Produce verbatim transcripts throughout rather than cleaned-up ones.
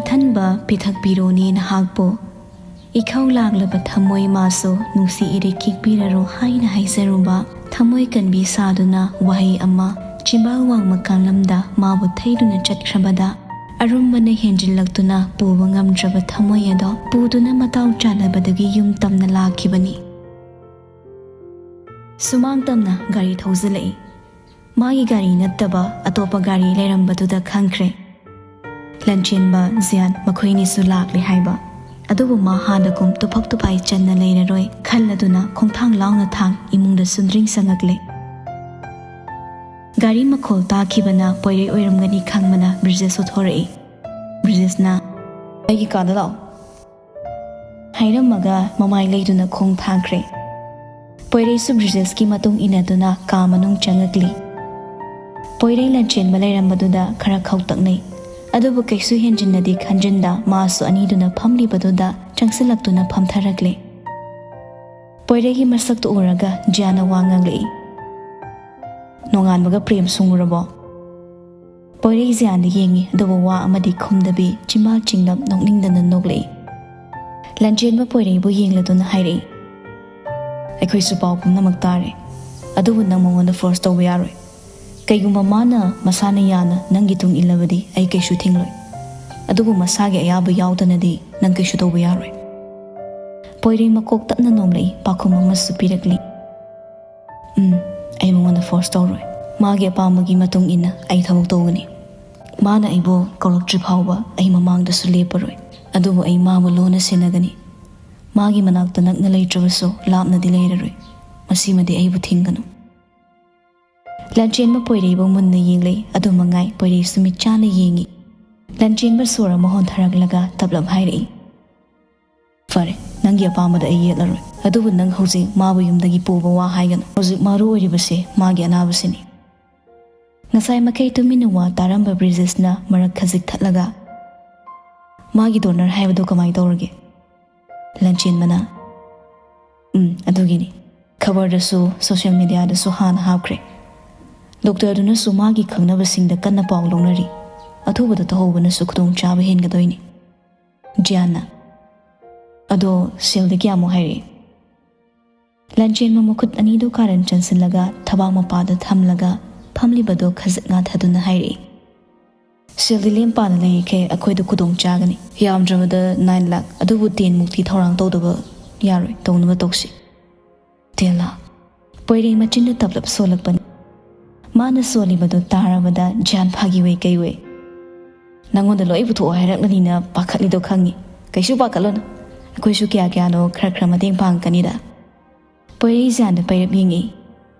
ꯊꯟꯕ ꯄꯤꯊꯛꯄꯤꯔꯣꯅꯦ ꯅꯍꯥꯛꯄꯨ꯫ ꯏꯈꯧ ꯂꯥꯡꯂꯕ ꯊꯃꯣꯏ ꯃꯥꯁꯨ ꯅꯨꯡꯁꯤ ꯏꯔꯤꯛ ꯈꯤꯛꯄꯤꯔꯔꯣ ꯍꯥꯏꯅ ꯍꯥꯏꯖꯔꯨꯕ꯫ ꯊꯃꯣꯏ ꯀꯟꯕꯤ ꯁꯥꯗꯨꯅ ꯋꯥꯍꯩ ꯑꯃ ꯆꯤꯝꯕꯥꯜ ꯋꯥꯡꯃ ꯀꯥꯡꯂꯝꯗ ꯃꯥꯕꯨ ꯊꯩꯗꯨꯅ ꯆꯠꯈ꯭ꯔꯕꯗ, ꯑꯔꯨꯝꯕꯅ ꯍꯦꯟꯖꯤꯜꯂꯛꯇꯨꯅ ꯄꯨꯕ ꯉꯝꯗ꯭ꯔꯕ ꯊꯃꯣꯏ ꯑꯗꯣ ꯄꯨꯗꯨꯅ ꯃꯇꯥꯎ ꯆꯥꯟꯅꯕꯗꯒꯤ ꯌꯨꯝ ꯇꯝꯅ ꯂꯥꯛꯈꯤꯕꯅꯤ꯫ ꯁꯨꯃꯥꯡ ꯇꯝꯅ ꯒꯥꯔꯤ ꯊꯧꯖꯤꯜꯂꯛꯏ꯫ ꯃꯥꯒꯤ ꯒꯥꯔꯤ ꯅꯠꯇꯕ ꯑꯇꯣꯞꯄ ꯒꯥꯔꯤ ꯂꯩꯔꯝꯕꯗꯨꯗ ꯈꯪꯈ꯭ꯔꯦ꯫ ꯂꯟꯆꯦꯟꯕ, ꯖꯤꯌꯥꯟ ꯃꯈꯣꯏꯅꯤꯁꯨ ꯂꯥꯛꯂꯦ ꯍꯥꯏꯕ꯫ ꯑꯗꯨꯕꯨ ꯃꯥ ꯍꯥꯟꯅꯒꯨꯝ ꯇꯨꯐꯛ ꯇꯨꯐꯥꯏ ꯆꯟꯅ ꯂꯩꯔꯔꯣꯏ ꯈꯜꯂꯗꯨꯅ ꯈꯣꯡꯊꯥꯡ ꯂꯥꯎꯅ ꯊꯥꯡ ꯏꯃꯨꯡꯗ ꯆꯨꯝꯗ꯭ꯔꯤꯡ ꯆꯪꯉꯛꯂꯦ꯫ ꯒꯥꯔꯤ ꯃꯈꯣꯜ ꯇꯥꯈꯤꯕꯅ ꯄꯣꯏꯔꯩ ꯑꯣꯏꯔꯝꯒꯅꯤ ꯈꯪꯕꯅ ꯕ꯭ꯔꯤꯖꯦꯁꯁꯨ ꯊꯣꯔꯛꯏ꯫ ꯕ꯭ꯔꯤꯖꯦꯁꯅ, "ꯑꯩꯒꯤ ꯀꯥꯗ ꯂꯥꯛꯑꯣ" ꯍꯥꯏꯔꯝꯃꯒ ꯃꯃꯥꯏ ꯂꯩꯗꯨꯅ ꯈꯣꯡ ꯊꯥꯡꯈ꯭ꯔꯦ꯫ ꯄꯣꯏꯔꯩꯁꯨ ꯕ꯭ꯔꯤꯖꯦꯁꯀꯤ ꯃꯇꯨꯡ ꯏꯟꯅꯗꯨꯅ ꯀꯥ ꯃꯅꯨꯡ ꯆꯪꯉꯛꯂꯤ꯫ ꯄꯣꯏꯔꯩ ꯂꯟꯆꯦꯟꯕ ꯂꯩꯔꯝꯕꯗꯨꯗ ꯈꯔ ꯈꯧꯇꯛꯅꯩ, ꯑꯗꯨꯕꯨ ꯀꯩꯁꯨ ꯍꯦꯟꯖꯤꯟꯅꯗꯤ ꯈꯟꯖꯤꯟꯗ ꯃꯥꯁꯨ ꯑꯅꯤꯗꯨꯅ ꯐꯝꯂꯤꯕꯗꯨꯗ ꯆꯪꯁꯤꯜꯂꯛꯇꯨꯅ ꯐꯝꯊꯔꯛꯂꯦ꯫ ꯄꯣꯏꯔꯩꯒꯤ ꯃꯁꯛꯇꯨ ꯎꯔꯒ ꯖꯤꯌꯥꯟꯅ ꯋꯥ ꯉꯥꯡꯂꯛꯏ, "ꯅꯣꯡꯉꯥꯟꯕꯒ ꯄ꯭ꯔꯦꯝ ꯁꯨꯡꯉꯨꯔꯕꯣ?" ꯄꯣꯏꯔꯩ ꯖꯤꯌꯥꯟꯗ ꯌꯦꯡꯉꯤ, ꯑꯗꯨꯕꯨ ꯋꯥ ꯑꯃꯗꯤ ꯈꯨꯝꯗꯕꯤ ꯆꯤꯝꯕꯥꯜ ꯆꯤꯡꯂꯞ ꯅꯣꯛꯅꯤꯡꯗꯅ ꯅꯣꯛꯂꯛꯏ꯫ ꯂꯟꯆꯦꯟꯕ ꯄꯣꯏꯔꯩꯕꯨ ꯌꯦꯡꯂꯗꯨꯅ ꯍꯥꯏꯔꯛꯏ, "ꯑꯩꯈꯣꯏꯁꯨ ꯄꯥꯎ ꯄꯨꯝꯅꯃꯛ ꯇꯥꯔꯦ, ꯑꯗꯨꯕꯨ ꯅꯪ ꯃꯉꯣꯟꯗ ꯐꯣꯔꯁ ꯇꯧꯕ ꯌꯥꯔꯣꯏ꯫ ꯀꯩꯒꯨꯝꯕ ꯃꯥꯅ ꯃꯁꯥꯅ ꯌꯥꯅ ꯅꯪꯒꯤ ꯇꯨꯡ ꯏꯜꯂꯕꯗꯤ ꯑꯩ ꯀꯩꯁꯨ ꯊꯤꯡꯂꯣꯏ, ꯑꯗꯨꯕꯨ ꯃꯁꯥꯒꯤ ꯑꯌꯥꯕ ꯌꯥꯎꯗꯅꯗꯤ ꯅꯪ ꯀꯩꯁꯨ ꯇꯧꯕ ꯌꯥꯔꯣꯏ"꯫ ꯄꯣꯏꯔꯩ ꯃꯀꯣꯛ ꯇꯞꯅ ꯅꯣꯝꯂꯛꯏ, ꯄꯥꯎꯈꯨꯝ ꯑꯃꯁꯨ ꯄꯤꯔꯛꯂꯤ꯫ "ꯎꯝ, ꯑꯩ ꯃꯉꯣꯟꯗ ꯐꯣꯔꯁ ꯇꯧꯔꯣꯏ꯫ ꯃꯥꯒꯤ ꯑꯄꯥꯝꯕꯒꯤ ꯃꯇꯨꯡ ꯏꯟꯅ ꯑꯩ ꯊꯕꯛ ꯇꯧꯒꯅꯤ꯫ ꯃꯥꯅ ꯑꯩꯕꯨ ꯀꯧꯔꯛꯇ꯭ꯔꯤ ꯐꯥꯎꯕ ꯑꯩ ꯃꯃꯥꯡꯗꯁꯨ ꯂꯦꯞꯄꯔꯣꯏ꯫ ꯑꯗꯨꯕꯨ ꯑꯩ ꯃꯥꯕꯨ ꯂꯨꯅ ꯁꯦꯟꯅꯒꯅꯤ꯫ ꯃꯥꯒꯤ ꯃꯅꯥꯛꯇ ꯅꯛꯅ ꯂꯩꯇ꯭ꯔꯕꯁꯨ ꯂꯥꯞꯅꯗꯤ ꯂꯩꯔꯔꯣꯏ꯫ ꯃꯁꯤꯃꯗꯤ ꯑꯩꯕꯨ ꯊꯤꯡꯒꯅꯨ"꯫ ꯂꯟꯆꯦꯟꯕ ꯄꯣꯏꯔꯩꯕꯨ ꯃꯨꯟꯅ ꯌꯦꯡꯂꯛꯏ꯫ ꯑꯗꯨ ꯃꯉꯥꯏ, ꯄꯣꯏꯔꯩꯁꯨ ꯃꯤꯠ ꯆꯥꯅ ꯌꯦꯡꯉꯤ꯫ ꯂꯟꯆꯦꯟꯕ ꯁꯣꯔ ꯑꯃ ꯍꯣꯟꯊꯔꯛꯂꯒ ꯇꯞꯂꯞ ꯍꯥꯏꯔꯛꯏ, "ꯐꯔꯦ, ꯅꯪꯒꯤ ꯑꯄꯥꯝꯕꯗ ꯑꯩ ꯌꯦꯠꯂꯔꯣꯏ꯫ ꯑꯗꯨꯕꯨ ꯅꯪ ꯍꯧꯖꯤꯛ ꯃꯥꯕꯨ ꯌꯨꯝꯗꯒꯤ ꯄꯨꯕ ꯋꯥ ꯍꯥꯏꯒꯅꯨ꯫ ꯍꯧꯖꯤꯛ ꯃꯔꯨ ꯑꯣꯏꯔꯤꯕꯁꯦ ꯃꯥꯒꯤ ꯑꯅꯥꯕꯁꯤꯅꯤ"꯫ ꯉꯁꯥꯏ ꯃꯈꯩ ꯇꯨꯃꯤꯟꯅ ꯋꯥ ꯇꯥꯔꯝꯕ ꯕ꯭ꯔꯤꯖꯦꯁꯅ ꯃꯔꯛ ꯈꯖꯤꯛ ꯊꯠꯂꯒ, "ꯃꯥꯒꯤ ꯗꯣꯅꯔ ꯍꯥꯏꯕꯗꯨ ꯀꯃꯥꯏ ꯇꯧꯔꯒꯦ?" ꯂꯟꯆꯦꯟꯕꯅ, "ꯎꯝ, ꯑꯗꯨꯒꯤꯅꯤ꯫ ꯈꯕꯔꯗꯁꯨ ꯁꯣꯁꯤꯌꯦꯜ ꯃꯤꯗꯤꯌꯥꯗꯁꯨ ꯍꯥꯟꯅ ꯍꯥꯞꯈ꯭ꯔꯦ꯫ ꯗꯣꯛꯇꯔꯗꯨꯅꯁꯨ ꯃꯥꯒꯤ ꯈꯪꯅꯕꯁꯤꯡꯗ ꯀꯟꯅ ꯄꯥꯎ ꯂꯧꯅꯔꯤ"꯫ ꯑꯊꯨꯕꯗ ꯇꯧꯍꯧꯕꯅꯁꯨ ꯈꯨꯗꯣꯡꯆꯥꯕ ꯍꯦꯟꯒꯗꯣꯏꯅꯤ꯫ ꯖꯤꯌꯥꯟꯅ, "ꯑꯗꯣ ꯁꯦꯜꯗꯤ ꯀꯌꯥꯃꯨꯛ ꯍꯥꯏꯔꯛꯏ?" ꯂꯟꯆꯦꯟꯕ ꯃꯈꯨꯠ ꯑꯅꯤꯗꯨ ꯀꯥꯔꯟ ꯆꯟꯁꯤꯜꯂꯒ ꯊꯕꯥꯛ ꯃꯄꯥꯗ ꯊꯝꯂꯒ ꯐꯝꯂꯤꯕꯗꯨ ꯈꯖꯤꯛ ꯉꯥꯊꯗꯨꯅ ꯍꯥꯏꯔꯛꯏ, "ꯁꯦꯜꯗꯤ ꯂꯦꯝ ꯄꯥꯅ ꯂꯩꯔꯤꯈꯩ ꯑꯩꯈꯣꯏꯗ ꯈꯨꯗꯣꯡ ꯆꯥꯒꯅꯤ꯫ ꯌꯥꯝꯗ꯭ꯔꯕꯗ nine lakh, ꯑꯗꯨꯕꯨ ten ꯃꯨꯛꯇꯤ ꯊꯧꯔꯥꯡ ꯇꯧꯗꯕ ꯌꯥꯔꯣꯏ, ꯇꯧꯅꯕ ꯇꯧꯁꯤ꯫" "Ten lakh?" ꯄꯣꯏꯔꯩ ꯃꯆꯤꯟꯗꯨ ꯇꯞꯂꯞ ꯁꯣꯜꯂꯛꯄꯅꯤ꯫ ꯃꯥꯅ ꯁꯣꯜꯂꯤꯕꯗꯨ ꯇꯥꯔꯕꯗ ꯖꯤꯌꯥꯟ ꯐꯥꯒꯤ ꯑꯣꯏ ꯀꯩ ꯑꯣꯏ꯫ "ꯅꯪꯉꯣꯟꯗ ꯂꯣꯏ ꯄꯨꯊꯣꯛꯑꯣ ꯍꯥꯏꯔꯛꯂꯅꯤꯅ ꯄꯥꯈꯠꯂꯤꯗꯣ ꯈꯪꯉꯤ꯫ ꯀꯩꯁꯨ ꯄꯥꯈꯠꯂꯨꯅꯨ, ꯑꯩꯈꯣꯏꯁꯨ ꯀꯌꯥ ꯀꯌꯥꯅꯣ ꯈꯔ ꯈꯔ ꯃꯇꯦꯡ ꯄꯥꯡꯉꯛꯀꯅꯤꯗ꯫" ꯄꯣꯏꯔꯩ ꯖꯤꯌꯥꯟꯗ ꯄꯩꯔꯞ ꯌꯦꯡꯉꯤ꯫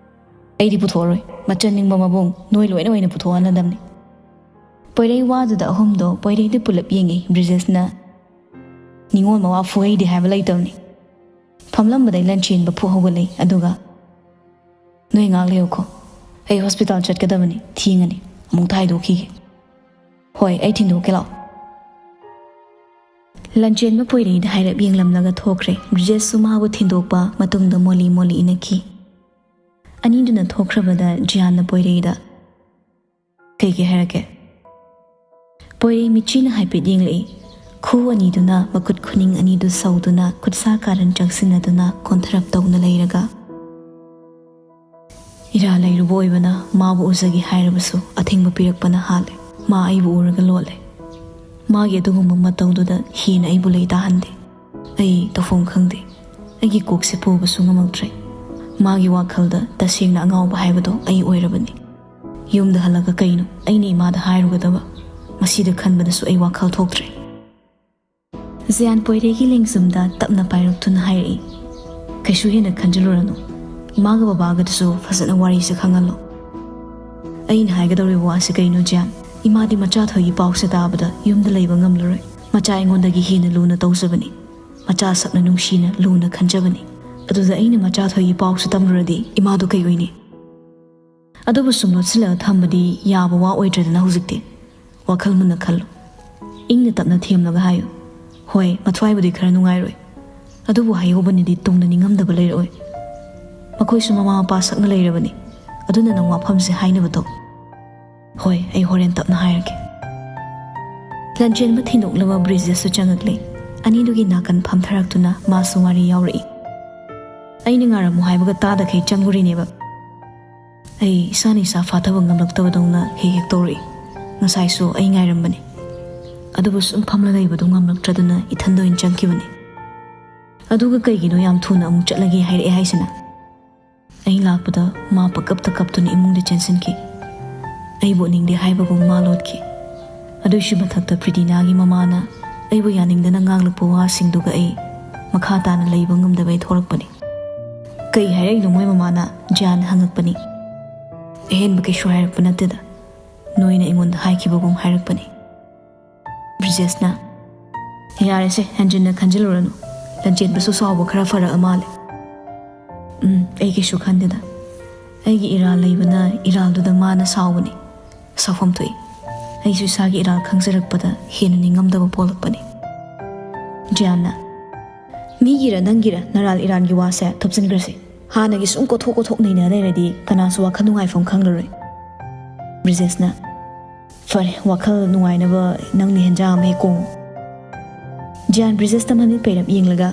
"ꯑꯩꯗꯤ ꯄꯨꯊꯣꯛꯑꯔꯣꯏ, ꯃꯆꯟ ꯅꯤꯡꯕ ꯃꯕꯨꯡ ꯅꯣꯏ ꯂꯣꯏꯅ ꯑꯣꯏꯅ ꯄꯨꯊꯣꯛꯍꯜꯂꯗꯝꯅꯤ꯫" ꯄꯣꯏꯔꯩ ꯋꯥꯗꯨꯗ ꯑꯍꯨꯝꯗꯣ ꯄꯣꯏꯔꯩꯗ ꯄꯨꯂꯞ ꯌꯦꯡꯉꯤ꯫ ꯕ꯭ꯔꯤꯖꯦꯁꯅ, "ꯅꯤꯉꯣꯜ ꯃꯋꯥ ꯐꯨꯍꯩꯗꯦ ꯍꯥꯏꯕ ꯂꯩꯇꯕꯅꯤ꯫" ꯐꯝꯂꯝꯕꯗꯩ ꯂꯟꯆꯦꯟꯕ ꯐꯨꯛ ꯍꯧꯒꯠꯂꯛꯏ, ꯑꯗꯨꯒ, "ꯅꯣꯏ ꯉꯥꯛ ꯂꯩꯌꯨꯀꯣ, ꯑꯩ ꯍꯣꯁꯄꯤꯇꯥꯜ ꯆꯠꯀꯗꯕꯅꯤ, ꯊꯦꯡꯉꯅꯤ, ꯑꯃꯨꯛꯇ ꯍꯥꯏꯗꯣꯛꯈꯤꯒꯦ꯫" "ꯍꯣꯏ, ꯑꯩ ꯊꯤꯟꯗꯣꯛꯀꯦ ꯂꯥꯛꯑꯣ꯫" ꯂꯟꯆꯦꯟꯕ ꯄꯣꯏꯔꯩꯗ ꯍꯥꯏꯔꯞ ꯌꯦꯡꯂꯝꯂꯒ ꯊꯣꯛꯈ꯭ꯔꯦ꯫ ꯕ꯭ꯔꯤꯖꯦꯁꯁꯨ ꯃꯥꯕꯨ ꯊꯤꯟꯗꯣꯛꯄ ꯃꯇꯨꯡꯗ ꯃꯣꯂꯤ ꯃꯣꯂꯤ ꯏꯅꯈꯤ꯫ ꯑꯅꯤꯗꯨꯅ ꯊꯣꯛꯈ꯭ꯔꯕꯗ ꯖꯤꯌꯥꯟꯅ ꯄꯣꯏꯔꯩꯗ, "ꯀꯩꯒꯤ ꯍꯥꯏꯔꯛꯀꯦ?" ꯄꯣꯏꯔꯩ ꯃꯤꯠꯆꯤꯅ ꯍꯥꯏꯐꯦꯠ ꯌꯦꯡꯂꯛꯏ꯫ ꯈꯨ ꯑꯅꯤꯗꯨꯅ ꯃꯈꯨꯠ ꯈꯨꯅꯤꯡ ꯑꯅꯤꯗꯨ ꯁꯧꯗꯨꯅ ꯈꯨꯠꯁꯥ ꯀꯥꯔꯟ ꯆꯪꯁꯤꯟꯅꯗꯨꯅ ꯀꯣꯟꯊꯔꯞ ꯇꯧꯅ ꯂꯩꯔꯒ, "ꯏꯔꯥ ꯂꯩꯔꯨꯕ ꯑꯣꯏꯕꯅ ꯃꯥꯕꯨ ꯎꯖꯒꯦ ꯍꯥꯏꯔꯕꯁꯨ ꯑꯊꯤꯡꯕ ꯄꯤꯔꯛꯄꯅ ꯍꯥꯜꯂꯦ꯫ ꯃꯥ ꯑꯩꯕꯨ ꯎꯔꯒ ꯂꯣꯠꯂꯦ꯫ ꯃꯥꯒꯤ ꯑꯗꯨꯒꯨꯝꯕ ꯃꯇꯧꯗꯨꯗ ꯍꯦꯟꯅ ꯑꯩꯕꯨ ꯂꯩ ꯇꯥꯍꯟꯗꯦ꯫ ꯑꯩ ꯇꯧꯐꯝ ꯈꯪꯗꯦ꯫ ꯑꯩꯒꯤ ꯀꯣꯛꯁꯦ ꯄꯨꯕꯁꯨ ꯉꯝꯃꯛꯇ꯭ꯔꯦ꯫ ꯃꯥꯒꯤ ꯋꯥꯈꯜꯗ ꯇꯁꯦꯡꯅ ꯑꯉꯥꯎꯕ ꯍꯥꯏꯕꯗꯣ ꯑꯩ ꯑꯣꯏꯔꯕꯅꯤ꯫ ꯌꯨꯝꯗ ꯍꯜꯂꯒ ꯀꯩꯅꯣ ꯑꯩꯅ ꯏꯃꯥꯗ ꯍꯥꯏꯔꯨꯒꯗꯕ? ꯃꯁꯤꯗ ꯈꯟꯕꯗꯁꯨ ꯑꯩ ꯋꯥꯈꯜ ꯊꯣꯛꯇ꯭ꯔꯦ꯫" ꯖꯤꯌꯥꯟ ꯄꯣꯏꯔꯩꯒꯤ ꯂꯦꯡꯖꯨꯝꯗ ꯇꯞꯅ ꯄꯥꯏꯔꯛꯇꯨꯅ ꯍꯥꯏꯔꯛꯏ, "ꯀꯩꯁꯨ ꯍꯦꯟꯅ ꯈꯟꯖꯤꯜꯂꯨꯔꯅꯨ꯫ ꯏꯃꯥꯒ ꯕꯕꯥꯒꯗꯁꯨ ꯐꯖꯅ ꯋꯥꯔꯤꯁꯦ ꯈꯪꯍꯜꯂꯣ꯫" "ꯑꯩꯅ ꯍꯥꯏꯒꯗꯧꯔꯤꯕ ꯋꯥꯁꯤ ꯀꯩꯅꯣ, ꯖꯤꯌꯥꯟ? ꯏꯃꯥꯗꯤ ꯃꯆꯥꯊꯣꯏꯒꯤ ꯄꯥꯎꯁꯦ ꯇꯥꯕꯗ ꯌꯨꯝꯗ ꯂꯩꯕ ꯉꯝꯂꯔꯣꯏ꯫ ꯃꯆꯥ ꯑꯩꯉꯣꯟꯗꯒꯤ ꯍꯦꯟꯅ ꯂꯨꯅ ꯇꯧꯖꯕꯅꯤ꯫ ꯃꯆꯥ ꯁꯛꯅ ꯅꯨꯡꯁꯤꯅ ꯂꯨꯅ ꯈꯟꯖꯕꯅꯤ꯫ ꯑꯗꯨꯗ ꯑꯩꯅ ꯃꯆꯥꯊꯣꯏꯒꯤ ꯄꯥꯎꯁꯦ ꯇꯝꯂꯨꯔꯗꯤ ꯏꯃꯥꯗꯨ ꯀꯩ ꯑꯣꯏꯅꯤ? ꯑꯗꯨꯕꯨ ꯁꯨꯝ ꯂꯣꯠꯁꯤꯜꯂꯒ ꯊꯝꯕꯗꯤ ꯌꯥꯕ ꯋꯥ ꯑꯣꯏꯗ꯭ꯔꯦꯗꯅ ꯍꯧꯖꯤꯛꯇꯤ꯫ ꯋꯥꯈꯜ ꯃꯨꯟꯅ ꯈꯜꯂꯨ꯫ ꯏꯪꯅ ꯇꯞꯅ ꯊꯦꯝꯂꯒ ꯍꯥꯏꯌꯨ꯫ ꯍꯣꯏ, ꯃꯊ꯭ꯋꯥꯏꯕꯨꯗꯤ ꯈꯔ ꯅꯨꯡꯉꯥꯏꯔꯣꯏ, ꯑꯗꯨꯕꯨ ꯍꯩꯍꯧꯕꯅꯤꯗꯤ ꯇꯨꯡꯗ ꯅꯤꯡꯉꯝꯗꯕ ꯂꯩꯔꯛꯑꯣꯏ꯫ ꯃꯈꯣꯏꯁꯨ ꯃꯃꯥ ꯃꯄꯥ ꯁꯛꯅ ꯂꯩꯔꯕꯅꯤ꯫ ꯑꯗꯨꯅ ꯅꯪ ꯋꯥꯐꯝꯁꯦ ꯍꯥꯏꯅꯕ ꯇꯧ꯫" "ꯍꯣꯏ, ꯑꯩ ꯍꯣꯔꯦꯟ ꯇꯞꯅ ꯍꯥꯏꯔꯒꯦ꯫" ꯂꯟꯆꯦꯟꯕ ꯊꯤꯟꯗꯣꯛꯂꯕ ꯕ꯭ꯔꯤꯖꯦꯁꯁꯨ ꯆꯪꯉꯛꯂꯦ꯫ ꯑꯅꯤꯗꯨꯒꯤ ꯅꯥꯀꯟ ꯐꯝꯊꯔꯛꯇꯨꯅ ꯃꯥꯁꯨ ꯋꯥꯔꯤ ꯌꯥꯎꯔꯛꯏ꯫ ꯑꯩꯅ ꯉꯥꯏꯔꯝꯃꯨ ꯍꯥꯏꯕꯒ ꯇꯥꯗꯈꯩ ꯆꯪꯂꯨꯔꯤꯅꯦꯕ꯫ ꯑꯩ ꯏꯁꯥꯅ ꯏꯁꯥ ꯐꯥꯊꯕ ꯉꯝꯂꯛꯇꯕꯗꯧꯅ ꯍꯦꯛ ꯍꯦꯛ ꯇꯧꯔꯛꯏ꯫ ꯉꯁꯥꯏꯁꯨ ꯑꯩ ꯉꯥꯏꯔꯝꯕꯅꯤ, ꯑꯗꯨꯕꯨ ꯁꯨꯝ ꯐꯝꯂ ꯂꯩꯕꯗꯨ ꯉꯝꯂꯛꯇ꯭ꯔꯗꯨꯅ ꯏꯊꯟꯗ ꯑꯣꯏꯅ ꯆꯪꯈꯤꯕꯅꯤ꯫ ꯑꯗꯨꯒ ꯀꯩꯒꯤꯅꯣ ꯌꯥꯝ ꯊꯨꯅ ꯑꯃꯨꯛ ꯆꯠꯂꯒꯦ ꯍꯥꯏꯔꯛꯑꯦ ꯍꯥꯏꯁꯤꯅ? ꯑꯩ ꯂꯥꯛꯄꯗ ꯃꯥ ꯄꯀꯞꯇ ꯀꯞꯇꯨꯅ ꯏꯃꯨꯡꯗ ꯆꯦꯟꯁꯤꯟꯈꯤ꯫ ꯑꯩꯕꯨ ꯎꯅꯤꯡꯗꯦ ꯍꯥꯏꯕꯒꯨꯝ ꯃꯥ ꯂꯣꯠꯈꯤ꯫ ꯑꯗꯨꯏꯁꯨ ꯃꯊꯛꯇ ꯄ꯭ꯔꯤꯇꯤꯅꯥꯒꯤ ꯃꯃꯥꯅ ꯑꯩꯕꯨ ꯌꯥꯅꯤꯡꯗꯅ ꯉꯥꯡꯂꯛꯄ ꯋꯥꯁꯤꯡꯗꯨꯒ ꯑꯩ ꯃꯈꯥ ꯇꯥꯅ ꯂꯩꯕ ꯉꯝꯗꯕꯩ ꯊꯣꯛꯂꯛꯄꯅꯤ꯫ "ꯀꯩ ꯍꯥꯏꯔꯛꯏꯅꯣ ꯃꯣꯏ ꯃꯃꯥꯅ?" ꯖꯤꯌꯥꯟ ꯍꯪꯉꯛꯄꯅꯤ꯫ "ꯑꯍꯦꯟꯕ ꯀꯩꯁꯨ ꯍꯥꯏꯔꯛꯄ ꯅꯠꯇꯦꯗ, ꯅꯣꯏꯅ ꯑꯩꯉꯣꯟꯗ ꯍꯥꯏꯈꯤꯕꯒꯨꯝ ꯍꯥꯏꯔꯛꯄꯅꯤ꯫" ꯕ꯭ꯔꯤꯖꯦꯁꯅ, "ꯌꯥꯔꯦꯁꯦ, ꯍꯦꯟꯖꯤꯟꯅ ꯈꯟꯖꯤꯜꯂꯨꯔꯅꯨ꯫ ꯂꯟꯆꯦꯟꯕꯁꯨ ꯁꯥꯎꯕ ꯈꯔ ꯐꯔꯛꯑ ꯃꯥꯜꯂꯦ꯫" "ꯎꯝ, ꯑꯩ ꯀꯩꯁꯨ ꯈꯟꯗꯦꯗ꯫ ꯑꯩꯒꯤ ꯏꯔꯥꯜ ꯂꯩꯕꯅ ꯏꯔꯥꯜꯗꯨꯗ ꯃꯥꯅ ꯁꯥꯎꯕꯅꯤ꯫ ꯁꯥꯎꯐꯝ ꯊꯣꯛꯏ꯫ ꯑꯩꯁꯨ ꯏꯁꯥꯒꯤ ꯏꯔꯥꯜ ꯈꯪꯖꯔꯛꯄꯗ ꯍꯦꯟꯅ ꯅꯤꯡꯉꯝꯗꯕ ꯄꯣꯛꯂꯛꯄꯅꯤ꯫" ꯖꯤꯌꯥꯟꯅ, "ꯃꯤꯒꯤꯔ ꯅꯪꯒꯤꯔ ꯅꯔꯥꯜ ꯏꯔꯥꯟꯒꯤ ꯋꯥꯁꯦ ꯊꯨꯞꯆꯤꯟꯈ꯭ꯔꯁꯤ꯫ ꯍꯥꯟꯅꯒꯤ ꯁꯨꯝ ꯀꯣꯊꯣꯛ ꯀꯣꯊꯣꯛ ꯅꯩꯅ ꯂꯩꯔꯗꯤ ꯀꯅꯥꯁꯨ ꯋꯥꯈꯜ ꯅꯨꯡꯉꯥꯏꯐꯝ ꯈꯪꯂꯔꯣꯏ꯫" ꯕ꯭ꯔꯤꯖꯦꯁꯅ, "ꯐꯔꯦ, ꯋꯥꯈꯜ ꯅꯨꯡꯉꯥꯏꯅꯕ ꯅꯪꯅ ꯍꯦꯟꯖꯥꯡ ꯑꯃ ꯍꯦꯛ ꯀꯣꯡꯉꯨ꯫" ꯖꯤꯌꯥꯟ ꯕ꯭ꯔꯤꯖꯦꯁꯇ ꯃꯃꯤꯠ ꯄꯩꯔꯞ ꯌꯦꯡꯂꯒ,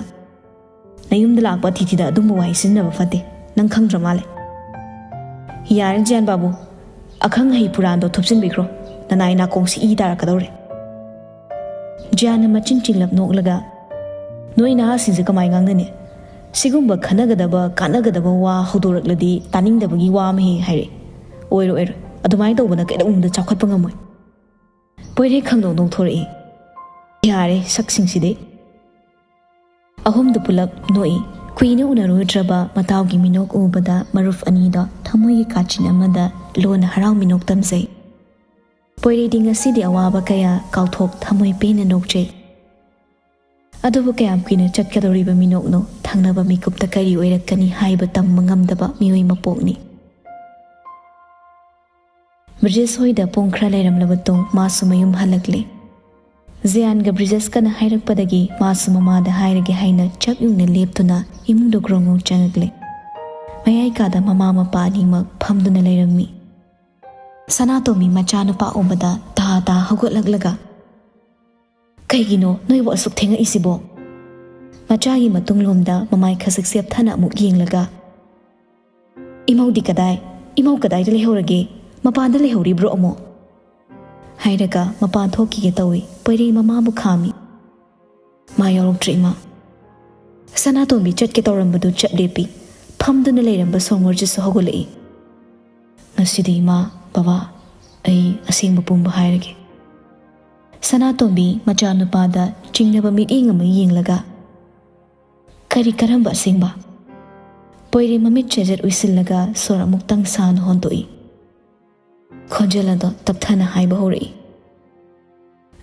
"ꯅꯌꯨꯝꯗ ꯂꯥꯛꯄ ꯑꯇꯤꯊꯤꯗ ꯑꯗꯨꯝꯕ ꯋꯥꯍꯩ ꯁꯤꯖꯤꯟꯅꯕ ꯐꯠꯇꯦ꯫ ꯅꯪ ꯈꯪꯗ꯭ꯔ ꯃꯥꯜꯂꯦ꯫" "ꯌꯥꯔꯦ ꯖꯤꯌꯥꯟ ꯕꯥꯕꯨ, ꯑꯈꯪ ꯑꯍꯩ ꯄꯨꯔꯥꯟꯗꯣ ꯊꯨꯞꯆꯤꯟꯕꯤꯈ꯭ꯔꯣ꯫ ꯅꯅꯥꯏ ꯅꯥꯀꯣꯡꯁꯤ ꯏ ꯇꯥꯔꯛꯀꯗꯧꯔꯦ꯫" ꯖꯤꯌꯥꯟꯅ ꯃꯆꯤꯟ ꯆꯤꯡꯂꯞ ꯅꯣꯛꯂꯒ, "ꯅꯣꯏ ꯅꯍꯥꯁꯤꯡꯁꯦ ꯀꯃꯥꯏ ꯉꯥꯡꯅꯅꯤ? ꯁꯤꯒꯨꯝꯕ ꯈꯟꯅꯒꯗꯕ, ꯀꯥꯟꯅꯒꯗꯕ ꯋꯥ ꯍꯧꯗꯣꯔꯛꯂꯗꯤ ꯇꯥꯅꯤꯡꯗꯕꯒꯤ ꯋꯥ ꯑꯃ ꯍꯦꯛ ꯍꯥꯏꯔꯛꯏ꯫ ꯑꯣꯏꯔꯣꯏ, ꯑꯣꯏꯔꯣꯏ꯫ ꯑꯗꯨꯃꯥꯏꯅ ꯇꯧꯕꯅ ꯀꯩꯗꯧꯅꯨꯡꯗ ꯆꯥꯎꯈꯠꯄ ꯉꯝꯃꯣꯏ꯫" ꯄꯣꯏꯔꯩ ꯈꯪꯅꯧ ꯅꯣꯡꯊꯣꯔꯛꯏ꯫ "ꯌꯥꯔꯦ, ꯁꯛꯁꯤꯡꯁꯤꯗꯤ꯫" ꯑꯍꯨꯝꯗꯨ ꯄꯨꯂꯞ ꯅꯣꯛꯏ꯫ ꯀꯨꯏꯅ ꯎꯅꯔꯨꯗ꯭ꯔꯕ ꯃꯇꯥꯎꯒꯤ ꯃꯤꯅꯣꯛ ꯎꯕꯗ ꯃꯔꯨꯞ ꯑꯅꯤꯗꯣ ꯊꯃꯣꯏꯒꯤ ꯀꯥꯆꯤꯟ ꯑꯃꯗ ꯂꯣꯟꯅ ꯍꯔꯥꯎ ꯃꯤꯅꯣꯛ ꯇꯝꯖꯩ꯫ ꯄꯣꯏꯔꯩꯗꯤ ꯉꯁꯤꯗꯤ ꯑꯋꯥꯕ ꯀꯌꯥ ꯀꯥꯎꯊꯣꯛ ꯊꯃꯣꯏ ꯄꯦꯟꯅ ꯅꯣꯛꯆꯩ꯫ ꯑꯗꯨꯕꯨ ꯀꯌꯥꯝ ꯀꯨꯏꯅ ꯆꯠꯀꯗꯧꯔꯤꯕ ꯃꯤꯅꯣꯛꯅꯣ? ꯊꯪꯅꯕ ꯃꯤꯀꯨꯞꯇ ꯀꯔꯤ ꯑꯣꯏꯔꯛꯀꯅꯤ ꯍꯥꯏꯕ ꯇꯝꯕ ꯉꯝꯗꯕ ꯃꯤꯑꯣꯏ ꯃꯄꯣꯛꯅꯤ꯫ ꯕ꯭ꯔꯤꯖꯦꯁ ꯍꯣꯏꯗ ꯄꯨꯡ ꯈꯔ ꯂꯩꯔꯝꯂꯕ ꯇꯨꯡ ꯃꯥꯁꯨ ꯃꯌꯨꯝ ꯍꯜꯂꯛꯂꯦ꯫ ꯖꯤꯌꯥꯟꯒ ꯕ꯭ꯔꯤꯖꯦꯁꯀꯅ ꯍꯥꯏꯔꯛꯄꯗꯒꯤ ꯃꯥꯁꯨ ꯃꯃꯥꯗ ꯍꯥꯏꯔꯒꯦ ꯍꯥꯏꯅ ꯆꯞ ꯌꯨꯡꯅ ꯂꯦꯞꯇꯨꯅ ꯏꯃꯨꯡꯗ ꯒ꯭ꯔꯣꯡ ꯒ꯭ꯔꯣꯡ ꯆꯪꯉꯛꯂꯦ꯫ ꯃꯌꯥꯏ ꯀꯥꯗ ꯃꯃꯥ ꯃꯄꯥ ꯑꯅꯤꯃꯛ ꯐꯝꯗꯨꯅ ꯂꯩꯔꯝꯃꯤ꯫ ꯁꯅꯥꯇꯣꯝꯕꯤ ꯃꯆꯥꯅꯨꯄꯥ ꯎꯕꯗ ꯇꯥ ꯇꯥ ꯍꯧꯒꯠꯂꯛꯂꯒ, "ꯀꯩꯒꯤꯅꯣ ꯅꯣꯏꯕꯨ ꯑꯁꯨꯛ ꯊꯦꯡꯉꯛꯏꯁꯤꯕꯣ?" ꯃꯆꯥꯒꯤ ꯃꯇꯨꯡꯂꯣꯝꯗ ꯃꯃꯥꯏ ꯈꯖꯤꯛ ꯆꯦꯞꯊꯅ ꯑꯃꯨꯛ ꯌꯦꯡꯂꯒ, "ꯏꯃꯧꯗꯤ ꯀꯗꯥꯏ? ꯏꯃꯧ ꯀꯗꯥꯏꯗ ꯂꯩꯍꯧꯔꯒꯦ? ꯃꯄꯥꯟꯗ ꯂꯩꯍꯧꯔꯤꯕ꯭ꯔꯣ ꯑꯃꯨꯛ?" ꯍꯥꯏꯔꯒ ꯃꯄꯥꯟ ꯊꯣꯛꯈꯤꯒꯦ ꯇꯧꯏ꯫ ꯄꯣꯏꯔꯩ ꯃꯃꯥꯕꯨ ꯈꯥꯝꯃꯤ꯫ "ꯃꯥ ꯌꯥꯎꯔꯛꯇ꯭ꯔꯦ, ꯏꯃꯥ꯫ ꯁꯅꯥꯇꯣꯝꯕꯤ ꯆꯠꯀꯦ ꯇꯧꯔꯝꯕꯗꯨ ꯆꯠ ꯂꯦꯞꯄꯤ꯫ ꯐꯝꯗꯨꯅ ꯂꯩꯔꯝꯕ ꯁꯣꯃꯣꯔꯖꯤꯠꯁꯨ ꯍꯧꯒꯠꯂꯛꯏ꯫ ꯉꯁꯤꯗꯤ ꯏꯃꯥ, ꯕꯕꯥ, ꯑꯩ ꯑꯁꯦꯡꯕ ꯄꯨꯝꯕ ꯍꯥꯏꯔꯒꯦ꯫" ꯁꯅꯥꯇꯣꯝꯕꯤ ꯃꯆꯥꯅꯨꯄꯥꯗ ꯆꯤꯡꯅꯕ ꯃꯤꯠꯌꯦꯡ ꯑꯃ ꯌꯦꯡꯂꯒ, "ꯀꯔꯤ, ꯀꯔꯝꯕ ꯑꯁꯦꯡꯕ?" ꯄꯣꯏꯔꯩ ꯃꯃꯤꯠ ꯆꯦꯖꯠ ꯎꯏꯁꯤꯜꯂꯒ ꯁꯣꯔ ꯑꯃꯨꯛꯇꯪ ꯁꯥꯡꯅ ꯍꯣꯟꯗꯣꯛꯏ꯫ ꯈꯣꯟꯖꯦꯜ ꯑꯗꯣ ꯇꯞꯊꯅ ꯍꯥꯏꯕ ꯍꯧꯔꯛꯏ꯫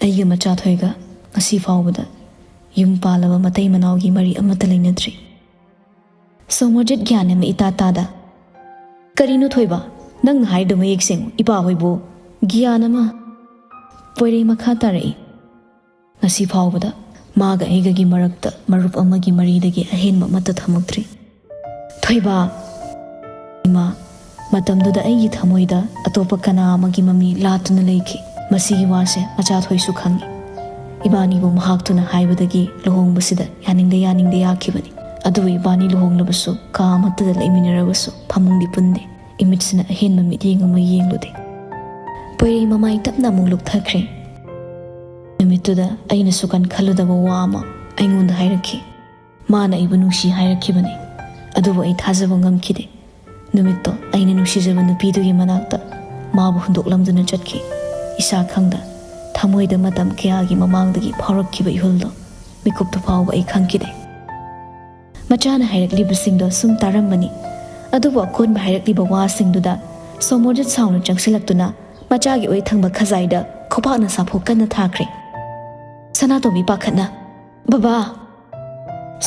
"ꯑꯩꯒ ꯃꯆꯥꯊꯣꯏꯒ ꯉꯁꯤ ꯐꯥꯎꯕꯗ ꯌꯨꯝ ꯄꯥꯜꯂꯕ ꯃꯇꯩ ꯃꯅꯥꯎꯒꯤ ꯃꯔꯤ ꯑꯃꯠꯇ ꯂꯩꯅꯗ꯭ꯔꯤ꯫" ꯁꯣꯃꯣꯔꯖꯤꯠ ꯒ꯭ꯌꯥꯟ ꯑꯃ ꯏꯇꯥ ꯇꯥꯗ, "ꯀꯔꯤꯅꯣ ꯊꯣꯏꯕ? ꯅꯪꯅ ꯍꯥꯏꯗꯣ ꯃꯌꯦꯛ ꯁꯦꯡꯉꯨ, ꯏꯄꯥ ꯍꯣꯏꯕꯨ ꯒ꯭ꯌꯥꯟ ꯑꯃ꯫" ꯄꯣꯏꯔꯩ ꯃꯈꯥ ꯇꯥꯔꯛꯏ꯫ "ꯉꯁꯤ ꯐꯥꯎꯕꯗ ꯃꯥꯒ ꯑꯩꯒꯒꯤ ꯃꯔꯛꯇ ꯃꯔꯨꯞ ꯑꯃꯒꯤ ꯃꯔꯤꯗꯒꯤ ꯑꯍꯦꯟꯕ ꯑꯃꯠꯇ ꯊꯝꯃꯛꯇ꯭ꯔꯤ꯫ ꯊꯣꯏꯕ, ꯏꯃꯥ, ꯃꯇꯝꯗꯨꯗ ꯑꯩꯒꯤ ꯊꯃꯣꯏꯗ ꯑꯇꯣꯞꯄ ꯀꯅꯥ ꯑꯃꯒꯤ ꯃꯃꯤ ꯂꯥꯠꯇꯨꯅ ꯂꯩꯈꯤ꯫ ꯃꯁꯤꯒꯤ ꯋꯥꯁꯦ ꯃꯆꯥꯊꯣꯏꯁꯨ ꯈꯪꯏ꯫ ꯏꯕꯥꯅꯤꯕꯨ ꯃꯍꯥꯛꯇꯨꯅ ꯍꯥꯏꯕꯗꯒꯤ ꯂꯨꯍꯣꯡꯕꯁꯤꯗ ꯌꯥꯅꯤꯡꯗ ꯌꯥꯅꯤꯡꯗ ꯌꯥꯈꯤꯕꯅꯤ꯫ ꯑꯗꯨꯕꯨ ꯏꯕꯥꯅꯤ ꯂꯨꯍꯣꯡꯂꯕꯁꯨ, ꯀꯥ ꯑꯃꯠꯇꯗ ꯂꯩꯃꯤꯟꯅꯔꯕꯁꯨ, ꯐꯃꯨꯡꯗꯤ ꯄꯨꯟꯗꯦ꯫ ꯏꯃꯤꯠꯁꯤꯅ ꯑꯍꯦꯟꯕ ꯃꯤꯠꯌꯦꯡ ꯑꯃ ꯌꯦꯡꯂꯨꯗꯦ꯫" ꯄꯣꯏꯔꯩ ꯃꯃꯥꯏ ꯇꯞꯅ ꯑꯃꯨꯛ ꯂꯨꯞꯊꯈ꯭ꯔꯦ꯫ "ꯅꯨꯃꯤꯠꯇꯨꯗ ꯑꯩꯅꯁꯨ ꯀꯟꯈꯠꯂꯨꯗꯕ ꯋꯥ ꯑꯃ ꯑꯩꯉꯣꯟꯗ ꯍꯥꯏꯔꯛꯈꯤ꯫ ꯃꯥꯅ ꯑꯩꯕꯨ ꯅꯨꯡꯁꯤ ꯍꯥꯏꯔꯛꯈꯤꯕꯅꯤ, ꯑꯗꯨꯕꯨ ꯑꯩ ꯊꯥꯖꯕ ꯉꯝꯈꯤꯗꯦ꯫ ꯅꯨꯃꯤꯠꯇꯣ ꯑꯩꯅ ꯅꯨꯡꯁꯤꯖꯕ ꯅꯨꯄꯤꯗꯨꯒꯤ ꯃꯅꯥꯛꯇ ꯃꯥꯕꯨ ꯍꯨꯟꯗꯣꯛꯂꯝꯗꯨꯅ ꯆꯠꯈꯤ꯫ ꯏꯁꯥ ꯈꯪꯗ ꯊꯃꯣꯏꯗ ꯃꯇꯝ ꯀꯌꯥꯒꯤ ꯃꯃꯥꯡꯗꯒꯤ ꯐꯥꯎꯔꯛꯈꯤꯕ ꯏꯍꯨꯜꯗꯣ ꯃꯤꯀꯨꯞꯇꯨ ꯐꯥꯎꯕ ꯑꯩ ꯈꯪꯈꯤꯗꯦ꯫" ꯃꯆꯥꯅ ꯍꯥꯏꯔꯛꯂꯤꯕꯁꯤꯡꯗꯣ ꯁꯨꯝ ꯇꯥꯔꯝꯕꯅꯤ꯫ ꯑꯗꯨꯕꯨ ꯑꯀꯣꯟꯕ ꯍꯥꯏꯔꯛꯂꯤꯕ ꯋꯥꯁꯤꯡꯗꯨꯗ ꯁꯣꯃꯣꯔꯖꯤꯠ ꯁꯥꯎꯅ ꯆꯪꯁꯤꯜꯂꯛꯇꯨꯅ ꯃꯆꯥꯒꯤ ꯑꯣꯏ ꯊꯪꯕ ꯈꯖꯥꯏꯗ ꯈꯨꯄꯥꯛꯅ ꯁꯥꯐꯨ ꯀꯟꯅ ꯊꯥꯈ꯭ꯔꯦ꯫ ꯁꯅꯥꯇꯣꯝꯕꯤ ꯄꯥꯈꯠꯅ, "ꯕꯕꯥ!"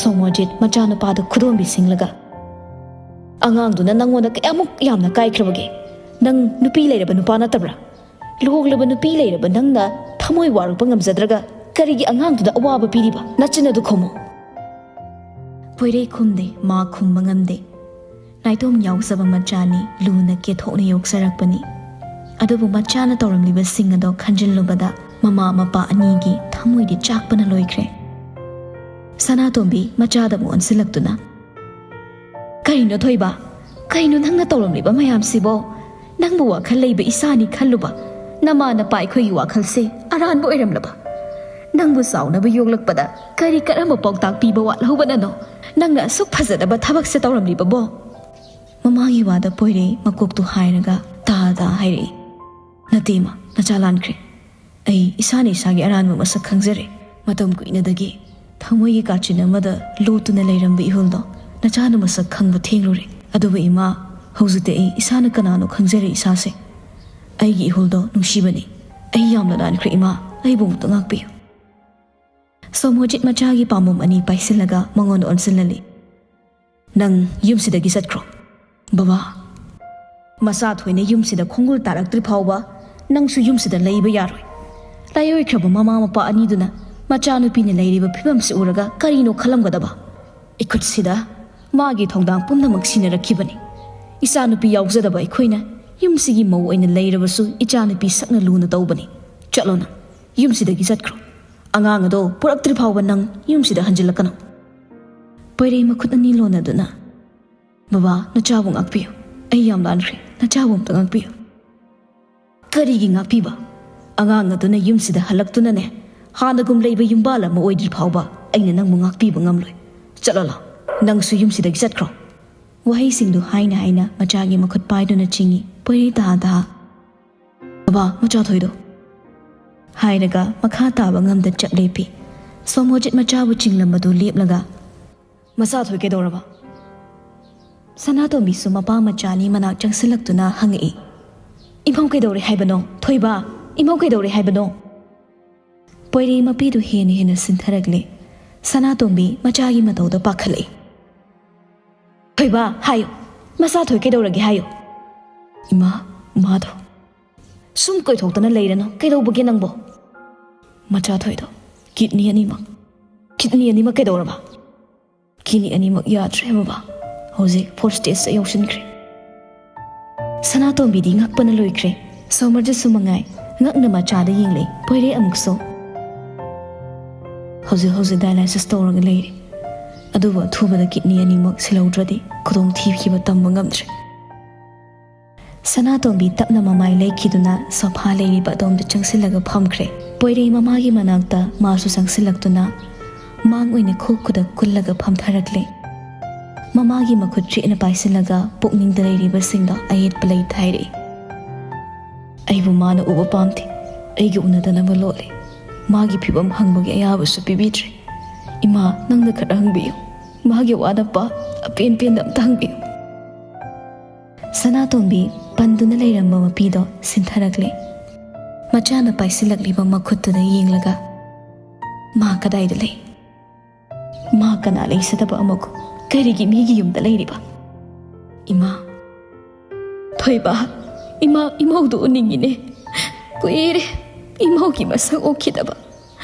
ꯁꯣꯃꯣꯔꯖꯤꯠ ꯃꯆꯥꯅꯨꯄꯥꯗ ꯈꯨꯗꯣꯝꯕꯤ ꯁꯤꯡꯂꯒ, "ꯑꯉꯥꯡꯗꯨꯅ ꯅꯪꯉꯣꯟꯗ ꯀꯌꯥꯃꯨꯛ ꯌꯥꯝꯅ ꯀꯥꯏꯈ꯭ꯔꯕꯒꯦ? ꯅꯪ ꯅꯨꯄꯤ ꯂꯩꯔꯕ ꯅꯨꯄꯥ ꯅꯠꯇꯕ꯭ꯔꯥ? ꯂꯨꯍꯣꯡꯂꯕ ꯅꯨꯄꯤ ꯂꯩꯔꯕ ꯅꯪꯅ ꯊꯃꯣꯏ ꯋꯥꯔꯛꯄ ꯉꯝꯖꯗ꯭ꯔꯒ ꯀꯔꯤꯒꯤ ꯑꯉꯥꯡꯗꯨꯗ ꯑꯋꯥꯕ ꯄꯤꯔꯤꯕ? ꯅꯆꯤꯟ ꯑꯗꯨ ꯈꯨꯝꯃꯨ꯫" ꯄꯣꯏꯔꯩ ꯈꯨꯝꯗꯦ, ꯃꯥ ꯈꯨꯝꯕ ꯉꯝꯗꯦ꯫ ꯅꯥꯏꯇꯣꯝ ꯌꯥꯎꯖꯕ ꯃꯆꯥꯅꯤ, ꯂꯨꯅ ꯀꯦꯊꯣꯛꯅ ꯌꯣꯛꯆꯔꯛꯄꯅꯤ꯫ ꯑꯗꯨꯕꯨ ꯃꯆꯥꯅ ꯇꯧꯔꯝꯂꯤꯕꯁꯤꯡ ꯑꯗꯣ ꯈꯟꯖꯤꯜꯂꯨꯕꯗ ꯃꯃꯥ ꯃꯄꯥ ꯑꯅꯤꯒꯤ ꯊꯃꯣꯏꯗꯤ ꯆꯥꯛꯄꯅ ꯂꯣꯏꯈ꯭ꯔꯦ꯫ ꯁꯅꯥꯇꯣꯝꯕꯤ ꯃꯆꯥꯗ ꯑꯃꯨꯛ ꯑꯣꯟꯁꯤꯜꯂꯛꯇꯨꯅ, "ꯀꯔꯤꯅꯣ ꯊꯣꯏꯕ? ꯀꯩꯅꯣ ꯅꯪꯅ ꯇꯧꯔꯝꯂꯤꯕ ꯃꯌꯥꯝꯁꯤꯕꯣ? ꯅꯪꯕꯨ ꯋꯥꯈꯜ ꯂꯩꯕ ꯏꯆꯥꯅꯤ ꯈꯜꯂꯨꯕ꯫ ꯅꯃꯥ ꯅꯄꯥ ꯑꯩꯈꯣꯏꯒꯤ ꯋꯥꯈꯜꯁꯦ ꯑꯔꯥꯟꯕ ꯑꯣꯏꯔꯝꯂꯕ? ꯅꯪꯕꯨ ꯆꯥꯎꯅꯕ ꯌꯣꯛꯂꯛꯄꯗ ꯀꯔꯤ ꯀꯔꯝꯕ ꯄꯥꯎꯇꯥꯛ ꯄꯤꯕ ꯋꯥꯠꯍꯧꯕꯅꯅꯣ ꯅꯪꯅ ꯑꯁꯨꯛ ꯐꯖꯗꯕ ꯊꯕꯛꯁꯦ ꯇꯧꯔꯝꯂꯤꯕꯕꯣ?" ꯃꯃꯥꯒꯤ ꯋꯥꯗ ꯄꯣꯏꯔꯩ ꯃꯀꯣꯛꯇꯨ ꯍꯥꯏꯔꯒ ꯇꯥ ꯇꯥ ꯍꯥꯏꯔꯛꯏ, "ꯅꯠꯇꯦ ꯏꯃꯥ, ꯅꯆꯥ ꯂꯥꯟꯈ꯭ꯔꯦ꯫ ꯑꯩ ꯏꯁꯥꯅ ꯏꯁꯥꯒꯤ ꯑꯔꯥꯟꯕ ꯃꯁꯛ ꯈꯪꯖꯔꯦ꯫ ꯃꯇꯝ ꯀꯨꯏꯅꯗꯒꯤ ꯊꯃꯣꯏꯒꯤ ꯀꯥꯆꯤꯟ ꯑꯃꯗ ꯂꯣꯠꯇꯨꯅ ꯂꯩꯔꯝꯕ ꯏꯍꯨꯜꯗꯣ ꯅꯆꯥꯅ ꯃꯁꯛ ꯈꯪꯕ ꯊꯦꯡꯂꯨꯔꯦ꯫ ꯑꯗꯨꯕꯨ ꯏꯃꯥ, ꯍꯧꯖꯤꯛꯇꯤ ꯑꯩ ꯏꯁꯥꯅ ꯀꯅꯥꯅꯣ ꯈꯪꯖꯔꯦ ꯏꯁꯥꯁꯦ꯫ ꯑꯩꯒꯤ ꯏꯍꯨꯜꯗꯣ ꯅꯨꯡꯁꯤꯕꯅꯤ꯫ ꯑꯩ ꯌꯥꯝꯅ ꯂꯥꯟꯈ꯭ꯔꯦ ꯏꯃꯥ, ꯑꯩꯕꯨ ꯑꯃꯨꯛꯇ ꯉꯥꯛꯄꯤꯌꯨ꯫" ꯁꯣꯃꯣꯔꯖꯤꯠ ꯃꯆꯥꯒꯤ ꯄꯥꯝꯕꯣꯝ ꯑꯅꯤ ꯄꯥꯏꯁꯤꯜꯂꯒ ꯃꯉꯣꯟꯗ ꯑꯣꯟꯁꯤꯜꯍꯜꯂꯤ꯫ "ꯅꯪ ꯌꯨꯝꯁꯤꯗꯒꯤ ꯆꯠꯈ꯭ꯔꯣ꯫ ꯕꯕꯥ, ꯃꯆꯥ ꯊꯣꯏꯅ ꯌꯨꯝꯁꯤꯗ ꯈꯣꯡꯒꯨꯜ ꯇꯥꯔꯛꯇ꯭ꯔꯤ ꯐꯥꯎꯕ ꯅꯪꯁꯨ ꯌꯨꯝꯁꯤꯗ ꯂꯩꯕ ꯌꯥꯔꯣꯏ꯫ ꯂꯥꯏꯑꯣꯏꯈ꯭ꯔꯕ ꯃꯃꯥ ꯃꯄꯥ ꯑꯅꯤꯗꯨꯅ ꯃꯆꯥꯅꯨꯄꯤꯅ ꯂꯩꯔꯤꯕ ꯐꯤꯕꯝꯁꯤ ꯎꯔꯒ ꯀꯔꯤꯅꯣ ꯈꯜꯂꯝꯒꯗꯕ? ꯏꯈꯨꯠꯁꯤꯗ ꯃꯥꯒꯤ ꯊꯧꯗꯥꯡ ꯄꯨꯝꯅꯃꯛ ꯁꯤꯟꯅꯔꯛꯈꯤꯕꯅꯤ꯫ ꯏꯆꯥꯅꯨꯄꯤ ꯌꯥꯎꯖꯗꯕ ꯑꯩꯈꯣꯏꯅ ꯌꯨꯝꯁꯤꯒꯤ ꯃꯧ ꯑꯣꯏꯅ ꯂꯩꯔꯕꯁꯨ ꯏꯆꯥꯅꯨꯄꯤ ꯁꯛꯅ ꯂꯨꯅ ꯇꯧꯕꯅꯤ꯫ ꯆꯠꯂꯣ ꯅꯪ, ꯌꯨꯝꯁꯤꯗꯒꯤ ꯆꯠꯈ꯭ꯔꯣ꯫ ꯑꯉꯥꯡ ꯑꯗꯣ ꯄꯨꯔꯛꯇ꯭ꯔꯤ ꯐꯥꯎꯕ ꯅꯪ ꯌꯨꯝꯁꯤꯗ ꯍꯟꯖꯤꯜꯂꯛꯀꯅꯨ꯫" ꯄꯣꯏꯔꯩ ꯃꯈꯨꯠ ꯑꯅꯤ ꯂꯣꯟꯅꯗꯨꯅ, "ꯕꯕꯥ, ꯅꯆꯥꯕꯨ ꯉꯥꯛꯄꯤꯌꯨ꯫ ꯑꯩ ꯌꯥꯝ ꯂꯥꯟꯈ꯭ꯔꯦ꯫ ꯅꯆꯥꯕꯨ ꯑꯝꯇ ꯉꯥꯛꯄꯤꯌꯨ꯫" "ꯀꯔꯤꯒꯤ ꯉꯥꯛꯄꯤꯕ? ꯑꯉꯥꯡ ꯑꯗꯨꯅ ꯌꯨꯝꯁꯤꯗ ꯍꯜꯂꯛꯇꯨꯅꯅꯦ, ꯍꯥꯟꯅꯒꯨꯝ ꯂꯩꯕ ꯌꯨꯝꯕꯥꯜ ꯑꯃ ꯑꯣꯏꯗ꯭ꯔꯤ ꯐꯥꯎꯕ ꯑꯩꯅ ꯅꯪꯕꯨ ꯉꯥꯛꯄꯤꯕ ꯉꯝꯂꯣꯏ꯫ ꯆꯠꯂꯣ ꯂꯥꯎ꯫ ꯅꯪꯁꯨ ꯌꯨꯝꯁꯤꯗꯒꯤ ꯆꯠꯈ꯭ꯔꯣ꯫" ꯋꯥꯍꯩꯁꯤꯡꯗꯨ ꯍꯥꯏꯅ ꯍꯥꯏꯅ ꯃꯆꯥꯒꯤ ꯃꯈꯨꯠ ꯄꯥꯏꯗꯨꯅ ꯆꯤꯡꯏ꯫ ꯄꯣꯏꯔꯩ ꯇꯍꯥ ꯇꯍꯥ, "ꯕꯕꯥ, ꯃꯆꯥ ꯊꯣꯏꯗꯣ!" ꯍꯥꯏꯔꯒ ꯃꯈꯥ ꯇꯥꯕ ꯉꯝꯗ ꯆꯞ ꯂꯦꯞꯄꯤ꯫ ꯁꯣꯃꯣꯔꯖꯤꯠ ꯃꯆꯥꯕꯨ ꯆꯤꯡꯂꯝꯕꯗꯨ ꯂꯦꯞꯂꯒ, "ꯃꯆꯥ ꯊꯣꯏ ꯀꯩꯗꯧꯔꯕ?" ꯁꯅꯥꯇꯣꯝꯕꯤꯁꯨ ꯃꯄꯥ ꯃꯆꯥ ꯑꯅꯤ ꯃꯅꯥꯛ ꯆꯪꯁꯤꯜꯂꯛꯇꯨꯅ ꯍꯪꯉꯛꯏ, "ꯏꯃꯧ ꯀꯩꯗꯧꯔꯦ ꯍꯥꯏꯕꯅꯣ? ꯊꯣꯏꯕ, ꯏꯃꯧ ꯀꯩꯗꯧꯔꯦ ꯍꯥꯏꯕꯅꯣ?" ꯄꯣꯏꯔꯩ ꯃꯄꯤꯗꯨ ꯍꯦꯟꯅ ꯍꯦꯟꯅ ꯁꯤꯟꯊꯔꯛꯂꯦ꯫ ꯁꯅꯥꯇꯣꯝꯕꯤ ꯃꯆꯥꯒꯤ ꯃꯇꯧꯗ ꯄꯥꯈꯠꯂꯛꯏ꯫ "ꯊꯣꯏꯕ, ꯍꯥꯏꯌꯨ, ꯃꯆꯥ ꯊꯣꯏ ꯀꯩꯗꯧꯔꯒꯦ ꯍꯥꯏꯌꯨ?" "ꯏꯃꯥ, ꯃꯥꯗꯣ ꯁꯨꯝ ꯀꯣꯏꯊꯣꯛꯇꯅ ꯂꯩꯔꯅꯨ꯫ ꯀꯩꯗꯧꯕꯒꯦ ꯅꯪꯕꯣ?" "ꯃꯆꯥ ꯊꯣꯏꯗꯣ ꯀꯤꯠꯅꯤ ꯑꯅꯤꯃꯛ, ꯀꯤꯠꯅꯤ ꯑꯅꯤꯃꯛ ꯀꯩꯗꯧꯔꯕ?" "ꯀꯤꯠꯅꯤ ꯑꯅꯤꯃꯛ ꯌꯥꯗ꯭ꯔꯦ ꯕꯕꯥ꯫ ꯍꯧꯖꯤꯛ ꯐꯣꯔꯠ ꯁ꯭ꯇꯦꯖꯇ ꯌꯧꯁꯤꯟꯈ꯭ꯔꯦ꯫" ꯁꯅꯥꯇꯣꯝꯕꯤꯗꯤ ꯉꯛꯄꯅ ꯂꯣꯏꯈ꯭ꯔꯦ꯫ ꯁꯣꯃꯔꯖꯤꯠꯁꯨ ꯃꯉꯥꯏ꯫ ꯉꯛꯅ ꯃꯆꯥꯗ ꯌꯦꯡꯂꯛꯏ꯫ ꯄꯣꯏꯔꯩ ꯑꯃꯨꯛꯁꯨ ꯍꯧꯖꯤꯛ ꯍꯧꯖꯤꯛ dialysis ꯇꯧꯔꯒ ꯂꯩꯔꯤ꯫ ꯑꯗꯨꯕꯨ ꯑꯊꯨꯕꯗ kidney ꯑꯅꯤꯃꯛ ꯁꯤꯜꯍꯧꯗ꯭ꯔꯗꯤ ꯈꯨꯗꯣꯡꯊꯤꯈꯤꯕ ꯇꯝꯕ ꯉꯝꯗ꯭ꯔꯦ꯫ ꯁꯅꯥꯇꯣꯝꯕꯤ ꯇꯞꯅ ꯃꯃꯥꯏ ꯂꯩꯈꯤꯗꯨꯅ sofa ꯂꯩꯔꯤꯕ ꯑꯗꯣꯝꯗ ꯆꯪꯁꯤꯜꯂꯒ ꯐꯝꯈ꯭ꯔꯦ꯫ ꯄꯣꯏꯔꯩ ꯃꯃꯥꯒꯤ ꯃꯅꯥꯛꯇ ꯃꯥꯁꯨ ꯆꯪꯁꯤꯜꯂꯛꯇꯨꯅ ꯃꯥꯡ ꯑꯣꯏꯅ ꯈꯨ ꯈꯨꯗ ꯀꯨꯜꯂꯒ ꯐꯝꯊꯔꯛꯂꯦ꯫ ꯃꯃꯥꯒꯤ ꯃꯈꯨꯠ ꯆꯦꯠꯅ ꯄꯥꯏꯁꯤꯜꯂꯒ ꯄꯨꯛꯅꯤꯡꯗ ꯂꯩꯔꯤꯕꯁꯤꯡꯗꯣ ꯑꯌꯦꯠꯄ ꯂꯩ ꯊꯥꯏꯔꯛꯏ꯫ ꯑꯩꯕꯨ ꯃꯥꯅ ꯎꯕ ꯄꯥꯝꯗꯦ꯫ ꯑꯩꯒ ꯎꯅꯗꯅꯕ ꯂꯣꯠꯂꯦ꯫ ꯃꯥꯒꯤ ꯐꯤꯕꯝ ꯍꯪꯕꯒꯤ ꯑꯌꯥꯕꯁꯨ ꯄꯤꯕꯤꯗ꯭ꯔꯦ꯫ ꯏꯃꯥ, ꯅꯪꯅ ꯈꯔ ꯍꯪꯕꯤꯌꯨ꯫ ꯃꯥꯒꯤ ꯋꯥꯅ ꯄꯥ ꯑꯄꯦꯟ ꯄꯦꯟꯗ ꯑꯝꯇ ꯍꯪꯕꯤꯌꯨ꯫ ꯁꯅꯥꯇꯣꯝꯕꯤ ꯄꯟꯗꯨꯅ ꯂꯩꯔꯝꯕ ꯃꯄꯤꯗꯣ ꯁꯤꯟꯊꯔꯛꯂꯦ꯫ ꯃꯆꯥꯅ ꯄꯥꯏꯁꯤꯜꯂꯛꯂꯤꯕ ꯃꯈꯨꯠꯇꯨꯗ ꯌꯦꯡꯂꯒ, "ꯃꯥ ꯀꯗꯥꯏꯗ ꯂꯩ? ꯃꯥ ꯀꯅꯥ ꯂꯩꯖꯗꯕ ꯑꯃꯒꯨꯝ ꯀꯔꯤꯒꯤ ꯃꯤꯒꯤ ꯌꯨꯝꯗ ꯂꯩꯔꯤꯕ? ꯏꯃꯥ, ꯊꯣꯏꯕ, ꯏꯃꯥ, ꯏꯃꯧꯗꯨ ꯎꯅꯤꯡꯉꯤꯅꯦ꯫ ꯀꯨꯏꯔꯦ ꯏꯃꯧꯒꯤ ꯃꯁꯛ ꯎꯈꯤꯗꯕ꯫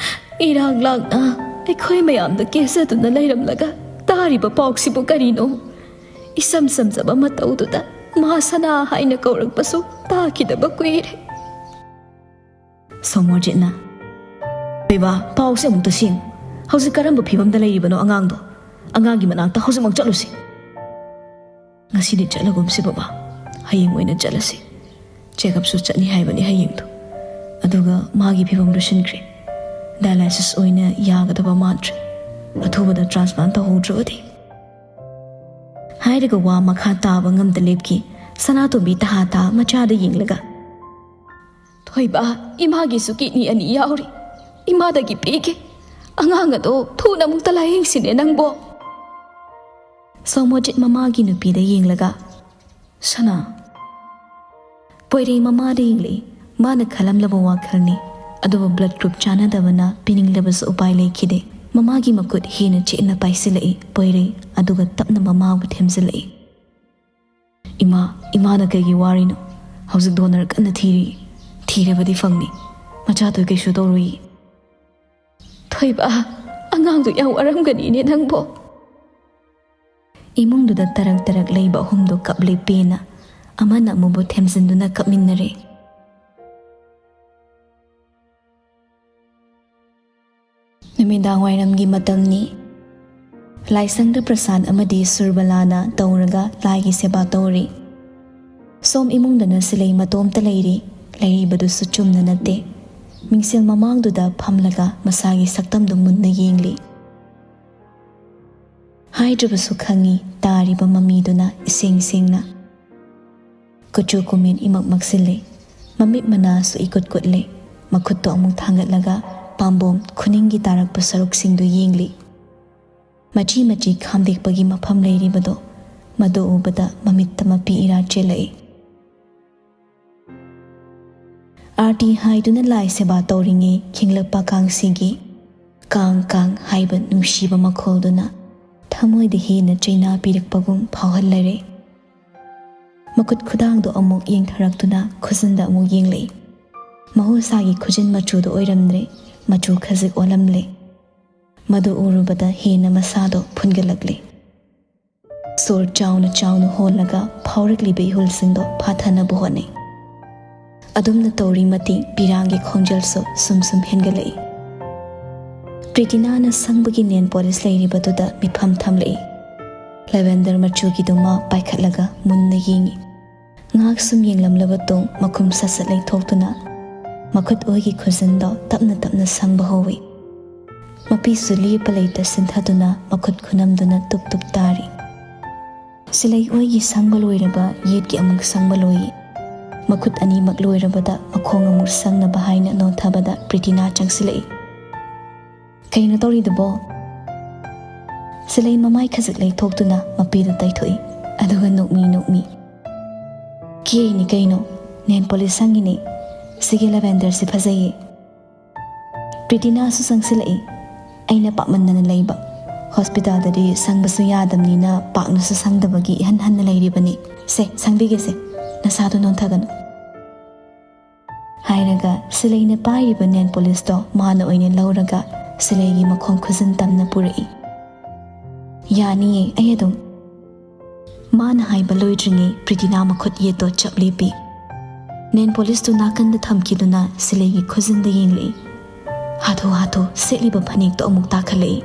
ꯏꯔꯥꯡ ꯂꯥꯡꯅ ꯑꯩꯈꯣꯏ ꯃꯌꯥꯝꯗ ꯀꯦꯖꯗꯨꯅ ꯂꯩꯔꯝꯂꯒ ꯇꯥꯔꯤꯕ ꯄꯥꯎꯁꯤꯕꯨ ꯀꯔꯤꯅꯣ? ꯏꯆꯝ ꯆꯝꯖꯕ ꯃꯇꯧꯗꯨꯗ ꯃꯥ ꯁꯅꯥ ꯍꯥꯏꯅ ꯀꯧꯔꯛꯄꯁꯨ ꯇꯥꯈꯤꯗꯕ ꯀꯨꯏꯔꯦ꯫" ꯁꯣꯃꯣꯔꯖꯤꯠꯅ, "ꯊꯣꯏꯕ, ꯄꯥꯎꯁꯦ ꯑꯃꯨꯛꯇ ꯁꯦꯡꯉꯨ꯫ ꯍꯧꯖꯤꯛ ꯀꯔꯝꯕ ꯐꯤꯕꯝꯗ ꯂꯩꯔꯤꯕꯅꯣ ꯑꯉꯥꯡꯗꯣ? ꯑꯉꯥꯡꯒꯤ ꯃꯅꯥꯛꯇ ꯍꯧꯖꯤꯛꯃꯛ ꯆꯠꯂꯨꯁꯤ꯫" "ꯉꯁꯤꯗꯤ ꯆꯠꯂꯒꯨꯝꯁꯤ ꯕꯕꯥ, ꯍꯌꯦꯡ ꯑꯣꯏꯅ ꯆꯠꯂꯁꯤ꯫ Check-upꯁꯨ ꯆꯠꯅꯤ ꯍꯥꯏꯕꯅꯤ ꯍꯌꯦꯡꯗꯣ꯫ ꯑꯗꯨꯒ ꯃꯥꯒꯤ ꯐꯤꯕꯝ ꯂꯨꯁꯤꯟꯈ꯭ꯔꯦ꯫ Dialysis ꯑꯣꯏꯅ ꯌꯥꯒꯗꯕ ꯃꯥꯟꯗ꯭ꯔꯦ꯫ ꯑꯊꯨꯕꯗ transplant ꯇꯧꯍꯧꯗ꯭ꯔꯕꯗꯤ꯫" ꯍꯥꯏꯔꯒ ꯋꯥ ꯃꯈꯥ ꯇꯥꯕ ꯉꯝꯗ ꯂꯦꯞꯈꯤ꯫ ꯁꯅꯥꯇꯣꯝꯕꯤ ꯇꯍꯥ ꯇꯍꯥ ꯃꯆꯥꯗ ꯌꯦꯡꯂꯒ, "ꯊꯣꯏꯕ, ꯏꯃꯥꯒꯤꯁꯨ kidney ꯑꯅꯤ ꯌꯥꯎꯔꯤ꯫ ꯏꯃꯥꯗꯒꯤ ꯄꯤꯒꯦ꯫ ꯑꯉꯥꯡ ꯑꯗꯣ ꯊꯨꯅ ꯑꯃꯨꯛꯇ ꯂꯥꯌꯦꯡꯁꯤꯅꯦ ꯅꯪꯕꯣ꯫" ꯁꯣꯃꯣꯔꯖꯤꯠ ꯃꯃꯥꯒꯤ ꯅꯨꯄꯤꯗ ꯌꯦꯡꯂꯒ, "ꯁꯅꯥ꯫" ꯄꯣꯏꯔꯩ ꯃꯃꯥꯗ ꯌꯦꯡꯂꯛꯏ꯫ ꯃꯥꯅ ꯈꯜꯂꯝꯂꯕ ꯋꯥꯈꯜꯅꯤ꯫ ꯑꯗꯨꯕꯨ blood group ꯆꯥꯟꯅꯗꯕꯅ ꯄꯤꯅꯤꯡꯂꯕꯁꯨ ꯎꯄꯥꯏ ꯂꯩꯈꯤꯗꯦ꯫ ꯃꯃꯥꯒꯤ ꯃꯈꯨꯠ ꯍꯦꯟꯅ ꯆꯦꯠꯅ ꯄꯥꯏꯁꯤꯜꯂꯛꯏ ꯄꯣꯏꯔꯩ, ꯑꯗꯨꯒ ꯇꯞꯅ ꯃꯃꯥꯕꯨ ꯊꯦꯝꯖꯤꯜꯂꯛꯏ꯫ "ꯏꯃꯥ, ꯏꯃꯥꯅ ꯀꯩꯒꯤ ꯋꯥꯔꯤꯅꯣ? ꯍꯧꯖꯤꯛ donor ꯀꯟꯅ ꯊꯤꯔꯤ꯫ ꯊꯤꯔꯕꯗꯤ ꯐꯪꯅꯤ꯫ ꯃꯆꯥꯗꯨ ꯀꯩꯁꯨ ꯇꯧꯔꯣꯏꯌꯦ꯫" "ꯊꯣꯏꯕ, ꯑꯉꯥꯡꯗꯨ ꯌꯥꯝ ꯋꯥꯔꯝꯒꯅꯤꯅꯦ ꯅꯪꯕꯣ꯫" ꯏꯃꯨꯡꯗꯨꯗ ꯇꯔꯛ ꯇꯔꯛ ꯂꯩꯕ ꯑꯍꯨꯝꯗꯨ ꯀꯞꯂꯦ ꯄꯦꯟꯅ꯫ ꯑꯃꯅ ꯑꯃꯕꯨ ꯊꯦꯝꯖꯤꯟꯗꯨꯅ ꯀꯞꯃꯤꯟꯅꯔꯦ꯫ ꯅꯨꯃꯤꯗꯥꯡꯋꯥꯏꯔꯝꯒꯤ ꯃꯇꯝꯅꯤ꯫ ꯂꯥꯏꯁꯪꯗ ꯄ꯭ꯔꯁꯥꯟ ꯑꯃꯗꯤ ꯁꯨꯔꯕꯂꯥꯅ ꯇꯧꯔꯒ ꯂꯥꯏꯒꯤ ꯁꯦꯕꯥ ꯇꯧꯔꯤ꯫ ꯁꯣꯝ ꯏꯃꯨꯡꯗꯅ ꯁꯤꯂꯩ ꯃꯇꯣꯝꯇ ꯂꯩꯔꯤ꯫ ꯂꯩꯔꯤꯕꯗꯨꯁꯨ ꯆꯨꯝꯅ ꯅꯠꯇꯦ꯫ ꯃꯤꯡꯁꯦꯜ ꯃꯃꯥꯡꯗꯨꯗ ꯐꯝꯂꯒ ꯃꯁꯥꯒꯤ ꯁꯛꯇꯝꯗꯨ ꯃꯨꯟꯅ ꯌꯦꯡꯂꯤ꯫ ꯍꯥꯏꯗ꯭ꯔꯕꯁꯨ ꯈꯪꯉꯤ ꯇꯥꯔꯤꯕ ꯃꯃꯤꯗꯨꯅ ꯏꯁꯦꯡ ꯁꯦꯡꯅ꯫ ꯀꯨꯆꯨ ꯀꯨꯃꯦꯟ ꯏꯃꯛ ꯃꯛꯁꯤꯜꯂꯦ꯫ ꯃꯃꯤꯠ ꯃꯅꯥꯁꯨ ꯏꯀꯨꯠ ꯀꯨꯠꯂꯦ꯫ ꯃꯈꯨꯠꯇꯣ ꯑꯃꯨꯛ ꯊꯥꯡꯒꯠꯂꯒ ꯄꯥꯝꯕꯣꯝ ꯈꯨꯅꯤꯡꯒꯤ ꯇꯥꯔꯛꯄ ꯁꯔꯨꯛꯁꯤꯡꯗꯨ ꯌꯦꯡꯂꯤ꯫ ꯃꯆꯤ ꯃꯆꯤ ꯈꯥꯝꯗꯦꯛꯄꯒꯤ ꯃꯐꯝ ꯂꯩꯔꯤꯕꯗꯣ, ꯃꯗꯨ ꯎꯕꯗ ꯃꯃꯤꯠꯇ ꯃꯄꯤ ꯏꯔꯥ ꯆꯦꯜꯂꯛꯏ꯫ ꯑꯥꯔꯇꯤ ꯍꯥꯏꯗꯨꯅ ꯂꯥꯏ ꯁꯦꯕꯥ ꯇꯧꯔꯤꯉꯩ ꯈꯤꯡꯂꯛꯄ ꯀꯥꯡꯁꯤꯒꯤ ꯀꯥꯡ ꯀꯥꯡ ꯍꯥꯏꯕ ꯅꯨꯡꯁꯤꯕ ꯃꯈꯣꯜꯗꯨꯅ ꯊꯃꯣꯏꯗ ꯍꯦꯟꯅ ꯆꯩꯅꯥ ꯄꯤꯔꯛꯄꯒꯨꯝ ꯐꯥꯎꯍꯜꯂꯔꯦ꯫ ꯃꯈꯨꯠ ꯈꯨꯗꯥꯡꯗꯣ ꯑꯃꯨꯛ ꯌꯦꯡꯊꯔꯛꯇꯨꯅ ꯈꯨꯖꯤꯟꯗ ꯑꯃꯨꯛ ꯌꯦꯡꯂꯛꯏ꯫ ꯃꯍꯧꯁꯥꯒꯤ ꯈꯨꯖꯤꯟ ꯃꯆꯨꯗꯣ ꯑꯣꯏꯔꯝꯗ꯭ꯔꯦ, ꯃꯆꯨ ꯈꯖꯤꯛ ꯑꯣꯜꯂꯝꯂꯦ꯫ ꯃꯗꯨ ꯎꯔꯨꯕꯗ ꯍꯦꯟꯅ ꯃꯁꯥꯗꯣ ꯐꯨꯟꯒꯠꯂꯛꯂꯦ꯫ ꯁꯣꯔ ꯆꯥꯎꯅ ꯆꯥꯎꯅ ꯍꯣꯜꯂꯒ ꯐꯥꯎꯔꯛꯂꯤꯕ ꯏꯍꯨꯜꯁꯤꯡꯗꯣ ꯐꯥꯊꯅꯕ ꯍꯣꯠꯅꯩ꯫ ꯑꯗꯨꯝꯅ ꯇꯧꯔꯤ ꯃꯇꯤꯛ ꯄꯤꯔꯥꯡꯒꯤ ꯈꯣꯡꯖꯦꯜꯁꯨ ꯁꯨꯝ ꯁꯨꯝ ꯍꯦꯟꯒꯠꯂꯛꯏ꯫ ꯄ꯭ꯔꯤꯇꯤꯅꯥꯅ ꯁꯪꯕꯒꯤ ꯅꯦꯟ ꯄꯣꯂꯤꯁ ꯂꯩꯔꯤꯕꯗꯨꯗ ꯃꯤꯠꯐꯝ ꯊꯝꯂꯛꯏ꯫ ꯂꯦꯚꯦꯟꯗꯔ ꯃꯆꯨꯒꯤꯗꯨꯃ ꯄꯥꯏꯈꯠꯂꯒ ꯃꯨꯟꯅ ꯌꯦꯡꯏ꯫ ꯉꯥꯏꯍꯥꯛ ꯁꯨꯝ ꯌꯦꯡꯂꯝꯂꯕ ꯇꯨꯡ ꯃꯈꯨꯝ ꯁꯠ ꯁꯠ ꯂꯩꯊꯣꯛꯇꯨꯅ ꯃꯈꯨꯠ ꯑꯣꯏꯒꯤ ꯈꯨꯖꯤꯟꯗꯣ ꯇꯞꯅ ꯇꯞꯅ ꯁꯪꯕ ꯍꯧꯏ꯫ ꯃꯄꯤꯁꯨ ꯂꯦꯞꯄ ꯂꯩꯇ ꯁꯤꯟꯊꯗꯨꯅ ꯃꯈꯨꯠ ꯈꯨꯅꯝꯗꯨꯅ ꯇꯨꯞ ꯇꯨꯞ ꯇꯥꯔꯤ꯫ ꯁꯤꯂꯩ ꯑꯣꯏꯒꯤ ꯁꯪꯕ ꯂꯣꯏꯔꯕ ꯌꯦꯠꯀꯤ ꯑꯃꯨꯛ ꯁꯪꯕ ꯂꯣꯏꯏ꯫ ꯃꯈꯨꯠ ꯑꯅꯤꯃꯛ ꯂꯣꯏꯔꯕꯗ ꯃꯈꯣꯡ ꯑꯃꯨꯛ ꯁꯪꯅꯕ ꯍꯥꯏꯅ ꯅꯣꯟꯊꯕꯗ ꯄ꯭ꯔꯤꯇꯤꯅꯥ ꯆꯪꯁꯤꯜꯂꯛꯏ꯫ "ꯀꯩꯅꯣ ꯇꯧꯔꯤꯗꯨꯕꯣ?" ꯁꯤꯂꯩ ꯃꯃꯥꯏ ꯈꯖꯤꯛ ꯂꯩꯊꯣꯛꯇꯨꯅ ꯃꯄꯤꯗ ꯇꯩꯊꯣꯛꯏ꯫ ꯑꯗꯨꯒ ꯅꯣꯛꯃꯤ ꯅꯣꯛꯃꯤ, "ꯀꯦꯔꯤꯅꯤ ꯀꯩꯅꯣ, ꯅꯦꯟ ꯄꯣꯂꯤꯁ ꯁꯪꯉꯤꯅꯦ꯫ ꯁꯤꯒꯤ ꯂꯦꯚꯦꯟꯗꯔꯁꯤ ꯐꯖꯩꯌꯦ꯫" ꯄ꯭ꯔꯤꯇꯤꯅꯥꯁꯨ ꯆꯪꯁꯤꯜꯂꯛꯏ꯫ "ꯑꯩꯅ ꯄꯥꯛꯃꯟꯗꯅ ꯂꯩꯕ꯫ ꯍꯣꯁꯄꯤꯇꯥꯜꯗꯗꯤ ꯁꯪꯕꯁꯨ ꯌꯥꯗꯕꯅꯤꯅ ꯄꯥꯛꯅꯁꯨ ꯁꯪꯗꯕꯒꯤ ꯏꯍꯟ ꯍꯟꯅ ꯂꯩꯔꯤꯕꯅꯤ꯫ ꯁꯦ, ꯁꯪꯕꯤꯒꯦꯁꯦ꯫ ꯅꯁꯥꯗꯣ ꯅꯣꯟꯊꯒꯅꯨ," ꯍꯥꯏꯔꯒ ꯁꯤꯂꯩꯅ ꯄꯥꯏꯔꯤꯕ ꯅꯦꯟ ꯄꯣꯂꯤꯁꯇꯣ ꯃꯥꯅ ꯑꯣꯏꯅ ꯂꯧꯔꯒ ꯁꯤꯂꯩꯒꯤ ꯃꯈꯣꯡ ꯈꯨꯖꯤꯟ ꯇꯝꯅ ꯄꯨꯔꯛꯏ꯫ "ꯌꯥꯅꯤꯌꯦ, ꯑꯩ ꯑꯗꯨꯝ꯫" ꯃꯥꯅ ꯍꯥꯏꯕ ꯂꯣꯏꯗ꯭ꯔꯤꯉꯩ ꯄ꯭ꯔꯤꯇꯤꯅꯥ ꯃꯈꯨꯠ ꯌꯦꯠꯇꯣ ꯆꯞ ꯂꯦꯞꯄꯤ꯫ ꯅꯦꯟ ꯄꯣꯂꯤꯁꯇꯨ ꯅꯥꯀꯟꯗ ꯊꯝꯈꯤꯗꯨꯅ ꯁꯤꯂꯩꯒꯤ ꯈꯨꯖꯤꯟꯗ ꯌꯦꯡꯂꯛꯏ꯫ ꯍꯥꯊꯨ ꯍꯥꯊꯨ ꯁꯦꯠꯂꯤꯕ ꯐꯅꯦꯛꯇꯣ ꯑꯃꯨꯛ ꯇꯥꯈꯠꯂꯛꯏ꯫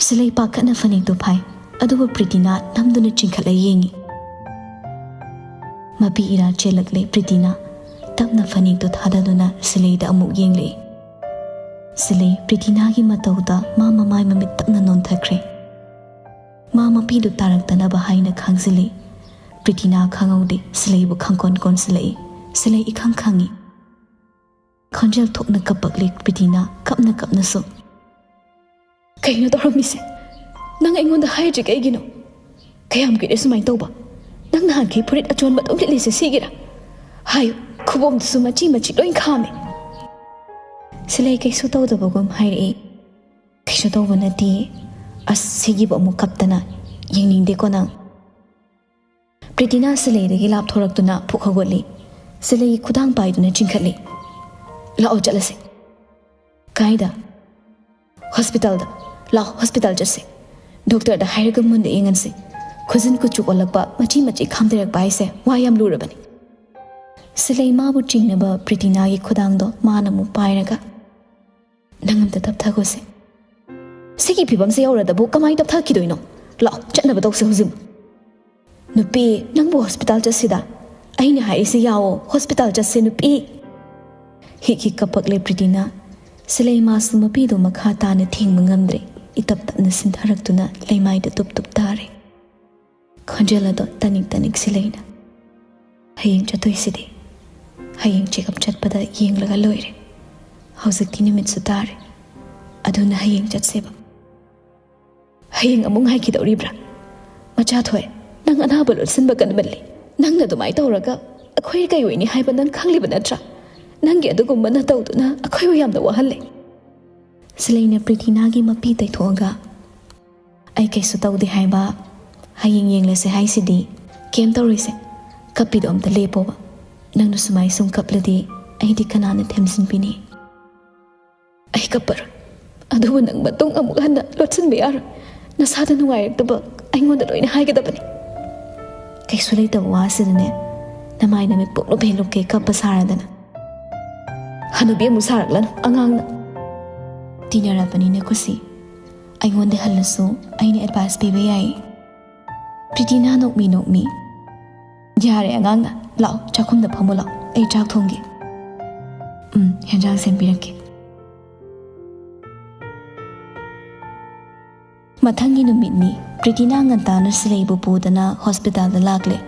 ꯁꯤꯂꯩ ꯄꯥꯈꯠꯅ ꯐꯅꯦꯛꯇꯣ ꯐꯥꯏ, ꯑꯗꯨꯕꯨ ꯄ꯭ꯔꯤꯇꯤꯅꯥ ꯅꯝꯗꯨꯅ ꯆꯤꯡꯈꯠꯂ ꯌꯦꯡꯉꯤ꯫ ꯃꯄꯤ ꯏꯔꯥ ꯆꯦꯜꯂꯛꯂꯦ ꯄ꯭ꯔꯤꯇꯤꯅꯥ꯫ ꯇꯞꯅ ꯐꯅꯦꯛꯇꯣ ꯊꯥꯗꯗꯨꯅ ꯁꯤꯂꯩꯗ ꯑꯃꯨꯛ ꯌꯦꯡꯂꯛꯏ꯫ ꯁꯤꯂꯩ ꯄ꯭ꯔꯤꯇꯤꯅꯥꯒꯤ ꯃꯇꯧꯗ ꯃꯥ ꯃꯃꯥꯏ ꯃꯃꯤꯠ ꯇꯞꯅ ꯅꯣꯟꯊꯈ꯭ꯔꯦ꯫ ꯃꯥ ꯃꯄꯤꯗꯨ ꯇꯥꯔꯛꯇꯅꯕ ꯍꯥꯏꯅ ꯈꯥꯡꯖꯤꯜꯂꯤ꯫ ꯄ꯭ꯔꯤꯇꯤꯅꯥ ꯈꯪꯍꯧꯗꯦ, ꯁꯤꯂꯩꯕꯨ ꯈꯪꯀꯣꯟ ꯀꯣꯟꯁꯤꯜꯂꯛꯏ꯫ ꯁꯤꯂꯩ ꯏꯈꯪ ꯈꯪꯉꯤ꯫ ꯈꯣꯟꯖꯦꯜ ꯊꯣꯛꯅ ꯀꯞꯄꯛꯂꯤ ꯄ꯭ꯔꯤꯇꯤꯅꯥ, ꯀꯞꯅ ꯀꯞꯅꯁꯨ꯫ "ꯀꯩꯅꯣ ꯇꯧꯔꯝꯃꯤꯁꯦ? ꯅꯪ ꯑꯩꯉꯣꯟꯗ ꯍꯥꯏꯗ꯭ꯔꯤ ꯀꯩꯒꯤꯅꯣ? ꯀꯌꯥꯝ ꯀꯨꯏꯔꯦ ꯁꯨꯃꯥꯏꯅ ꯇꯧꯕ? ꯅꯪ ꯅꯍꯥꯟꯈꯩ ꯐꯨꯔꯤꯠ ꯑꯆꯣꯟꯕ ꯑꯗꯨꯝ ꯂꯤꯠꯂꯤꯁꯦ ꯁꯤꯒꯤꯔꯥ? ꯍꯥꯏꯌꯨ, ꯈꯨꯕꯣꯝꯗꯨꯁꯨ ꯃꯆꯤ ꯃꯆꯤ ꯂꯣꯏ ꯈꯥꯝꯃꯦ꯫" ꯁꯤꯂꯩ ꯀꯩꯁꯨ ꯇꯧꯗꯕꯒꯨꯝ ꯍꯥꯏꯔꯛꯏ꯫ "ꯀꯩꯁꯨ ꯇꯧꯕ ꯅꯠꯇꯦ꯫ ꯑꯁ, ꯁꯤꯒꯤꯕꯨ ꯑꯃꯨꯛ ꯀꯞꯇꯅ꯫ ꯌꯦꯡꯅꯤꯡꯗꯦꯀꯣ ꯅꯪ꯫" ꯄ꯭ꯔꯤꯇꯤꯅꯥ ꯁꯤꯂꯩꯗꯒꯤ ꯂꯥꯞꯊꯣꯔꯛꯇꯨꯅ ꯐꯨꯛ ꯍꯧꯒꯠꯂꯤ꯫ ꯁꯤꯂꯩꯒꯤ ꯈꯨꯗꯥꯡ ꯄꯥꯏꯗꯨꯅ ꯆꯤꯡꯈꯠꯂꯤ꯫ "ꯂꯥꯛꯑꯣ ꯆꯠꯂꯁꯦ꯫" "ꯀꯥꯏꯗ?" "ꯍꯣꯁꯄꯤꯇꯥꯜꯗ꯫ ꯂꯥꯛꯑꯣ, ꯍꯣꯁꯄꯤꯇꯥꯜ ꯆꯠꯁꯦ꯫ ꯗꯣꯛꯇꯔꯗ ꯍꯥꯏꯔꯒ ꯃꯨꯟꯅ ꯌꯦꯡꯍꯟꯁꯦ꯫ ꯈꯨꯖꯤꯟ ꯀꯨꯆꯨ ꯑꯣꯜꯂꯛꯄ, ꯃꯆꯤ ꯃꯆꯤ ꯈꯥꯝꯊꯔꯛꯄ ꯍꯥꯏꯁꯦ ꯋꯥ ꯌꯥꯝ ꯂꯨꯔꯕꯅꯤ꯫" ꯁꯤꯂꯩ ꯃꯥꯕꯨ ꯆꯤꯡꯅꯕ ꯄ꯭ꯔꯤꯇꯤꯅꯥꯒꯤ ꯈꯨꯗꯥꯡꯗꯣ ꯃꯥꯅ ꯑꯃꯨꯛ ꯄꯥꯏꯔꯒ, "ꯅꯪ ꯑꯝꯇ ꯇꯞꯊꯈꯣꯁꯦ꯫ ꯁꯤꯒꯤ ꯐꯤꯕꯝꯁꯦ ꯌꯧꯔꯗꯕꯨ ꯀꯃꯥꯏꯅ ꯇꯞꯊꯈꯤꯗꯣꯏꯅꯣ? ꯂꯥꯛꯑꯣ, ꯆꯠꯅꯕ ꯇꯧꯁꯦ ꯍꯧꯖꯤꯛ꯫" "ꯅꯨꯄꯤ, ꯅꯪꯕꯨ ꯍꯣꯁꯄꯤꯇꯥꯜ ꯆꯠꯁꯤꯗ꯫ ꯑꯩꯅ ꯍꯥꯏꯔꯤꯁꯦ ꯌꯥꯋꯣ, ꯍꯣꯁꯄꯤꯇꯥꯜ ꯆꯠꯁꯦ ꯅꯨꯄꯤ꯫" ꯍꯤꯛ ꯍꯤꯛ ꯀꯞꯄꯛꯂꯦ ꯄ꯭ꯔꯤꯇꯤꯅꯥ꯫ ꯁꯤꯂꯩ ꯃꯥꯁꯨ ꯃꯄꯤꯗꯨ ꯃꯈꯥ ꯇꯥꯅ ꯊꯦꯡꯕ ꯉꯝꯗ꯭ꯔꯦ꯫ ꯏꯇꯞ ꯇꯞꯅ ꯁꯤꯟꯊꯔꯛꯇꯨꯅ ꯂꯩꯃꯥꯏꯗ ꯇꯨꯞ ꯇꯨꯞ ꯇꯥꯔꯦ꯫ ꯈꯣꯟꯖꯦꯜ ꯑꯗꯣ ꯇꯅꯤꯛ ꯇꯅꯤꯛ ꯁꯤꯂꯩꯅ, "ꯍꯌꯦꯡ ꯆꯠꯇꯣꯏꯁꯤꯗꯤ? ꯍꯌꯦꯡ ꯆꯦꯛꯑꯞ ꯆꯠꯄꯗ ꯌꯦꯡꯂꯒ ꯂꯣꯏꯔꯦ꯫ ꯍꯧꯖꯤꯛꯇꯤ ꯅꯨꯃꯤꯠꯁꯨ ꯇꯥꯔꯦ꯫ ꯑꯗꯨꯅ ꯍꯌꯦꯡ ꯆꯠꯁꯦꯕ꯫" "ꯍꯌꯦꯡ ꯑꯃꯨꯛ ꯉꯥꯏꯈꯤꯗꯧꯔꯤꯕ꯭ꯔꯥ? ꯃꯆꯥꯊꯣꯏ, ꯅꯪ ꯑꯅꯥꯕ ꯂꯣꯠꯁꯤꯟꯕ ꯀꯟꯃꯜꯂꯤ꯫ ꯅꯪꯅ ꯑꯗꯨꯃꯥꯏꯅ ꯇꯧꯔꯒ ꯑꯩꯈꯣꯏ ꯀꯩ ꯑꯣꯏꯅꯤ ꯍꯥꯏꯕ ꯅꯪ ꯈꯪꯂꯤꯕ ꯅꯠꯇ꯭ꯔꯥ? ꯅꯪꯒꯤ ꯑꯗꯨꯒꯨꯝꯕ ꯅꯇꯧꯗꯨꯅ ꯑꯩꯈꯣꯏꯕꯨ ꯌꯥꯝꯅ ꯋꯥꯍꯜꯂꯦ꯫" ꯁꯤꯂꯩꯅ ꯄ꯭ꯔꯤꯇꯤꯅꯥꯒꯤ ꯃꯄꯤ ꯇꯩꯊꯣꯛꯑꯒ, "ꯑꯩ ꯀꯩꯁꯨ ꯇꯧꯗꯦ ꯍꯥꯏꯕ꯫ ꯍꯌꯦꯡ ꯌꯦꯡꯂꯁꯦ ꯍꯥꯏꯁꯤꯗꯤ꯫ ꯀꯩꯝ ꯇꯧꯔꯣꯏꯁꯦ꯫ ꯀꯞꯄꯤꯗꯣ ꯑꯝꯇ ꯂꯦꯞꯄꯣꯕ꯫ ꯅꯪꯅ ꯁꯨꯃꯥꯏ ꯁꯨꯝ ꯀꯞꯂꯗꯤ ꯑꯩꯗꯤ ꯀꯅꯥꯅ ꯊꯦꯝꯖꯤꯟꯕꯤꯅꯤ?" "ꯑꯩ ꯀꯞꯄꯔꯣꯏ꯫ ꯑꯗꯨꯕꯨ ꯅꯪ ꯃꯇꯨꯡ ꯑꯃꯨꯛ ꯍꯟꯅ ꯂꯣꯠꯁꯤꯟꯕ ꯌꯥꯔꯣꯏ꯫ ꯅꯁꯥꯗ ꯅꯨꯡꯉꯥꯏꯔꯛꯇꯕ ꯑꯩꯉꯣꯟꯗ ꯂꯣꯏꯅ ꯍꯥꯏꯒꯗꯕꯅꯤ꯫" "ꯀꯩꯁꯨ ꯂꯩꯇꯕ ꯋꯥꯁꯤꯗꯅꯦ ꯅꯃꯥꯏ ꯅꯃꯤꯠ ꯄꯨꯡꯂꯨꯞ ꯍꯦꯛ ꯂꯨꯞꯀꯦ ꯀꯞꯄ ꯁꯥꯔꯗꯅ꯫" "ꯍꯅꯨꯕꯤ ꯑꯃꯨꯛ ꯁꯥꯔꯛꯂꯅꯨ, ꯑꯉꯥꯡꯅ꯫ ꯇꯤꯟꯅꯔꯕꯅꯤꯅ ꯈꯨꯁꯤ, ꯑꯩꯉꯣꯟꯗ ꯍꯜꯂꯁꯨ ꯑꯩꯅ ꯑꯦꯗꯚꯥꯏꯁ ꯄꯤꯕ ꯌꯥꯏ꯫ ꯄ꯭ꯔꯤꯇꯤꯅꯥ ꯅꯣꯛꯃꯤ ꯅꯣꯛꯃꯤ, "ꯌꯥꯔꯦ ꯑꯉꯥꯡꯅ, ꯂꯥꯛꯑꯣ, ꯆꯥꯛꯈꯨꯝꯗ ꯐꯝꯃꯨ ꯂꯥꯛꯑꯣ, ꯑꯩ ꯆꯥꯛ ꯊꯣꯡꯒꯦ꯫ ꯎꯝ, ꯍꯦꯟꯖꯥꯡ ꯁꯦꯝꯕꯤꯔꯛꯀꯦ꯫" ꯃꯊꯪꯒꯤ ꯅꯨꯃꯤꯠꯅꯤ꯫ ꯄ꯭ꯔꯤꯇꯤꯅꯥ ꯉꯟꯇꯥꯅ ꯁꯤꯂꯩꯕꯨ ꯄꯨꯗꯨꯅ ꯍꯣꯁꯄꯤꯇꯥꯜꯗ ꯂꯥꯛꯂꯦ꯫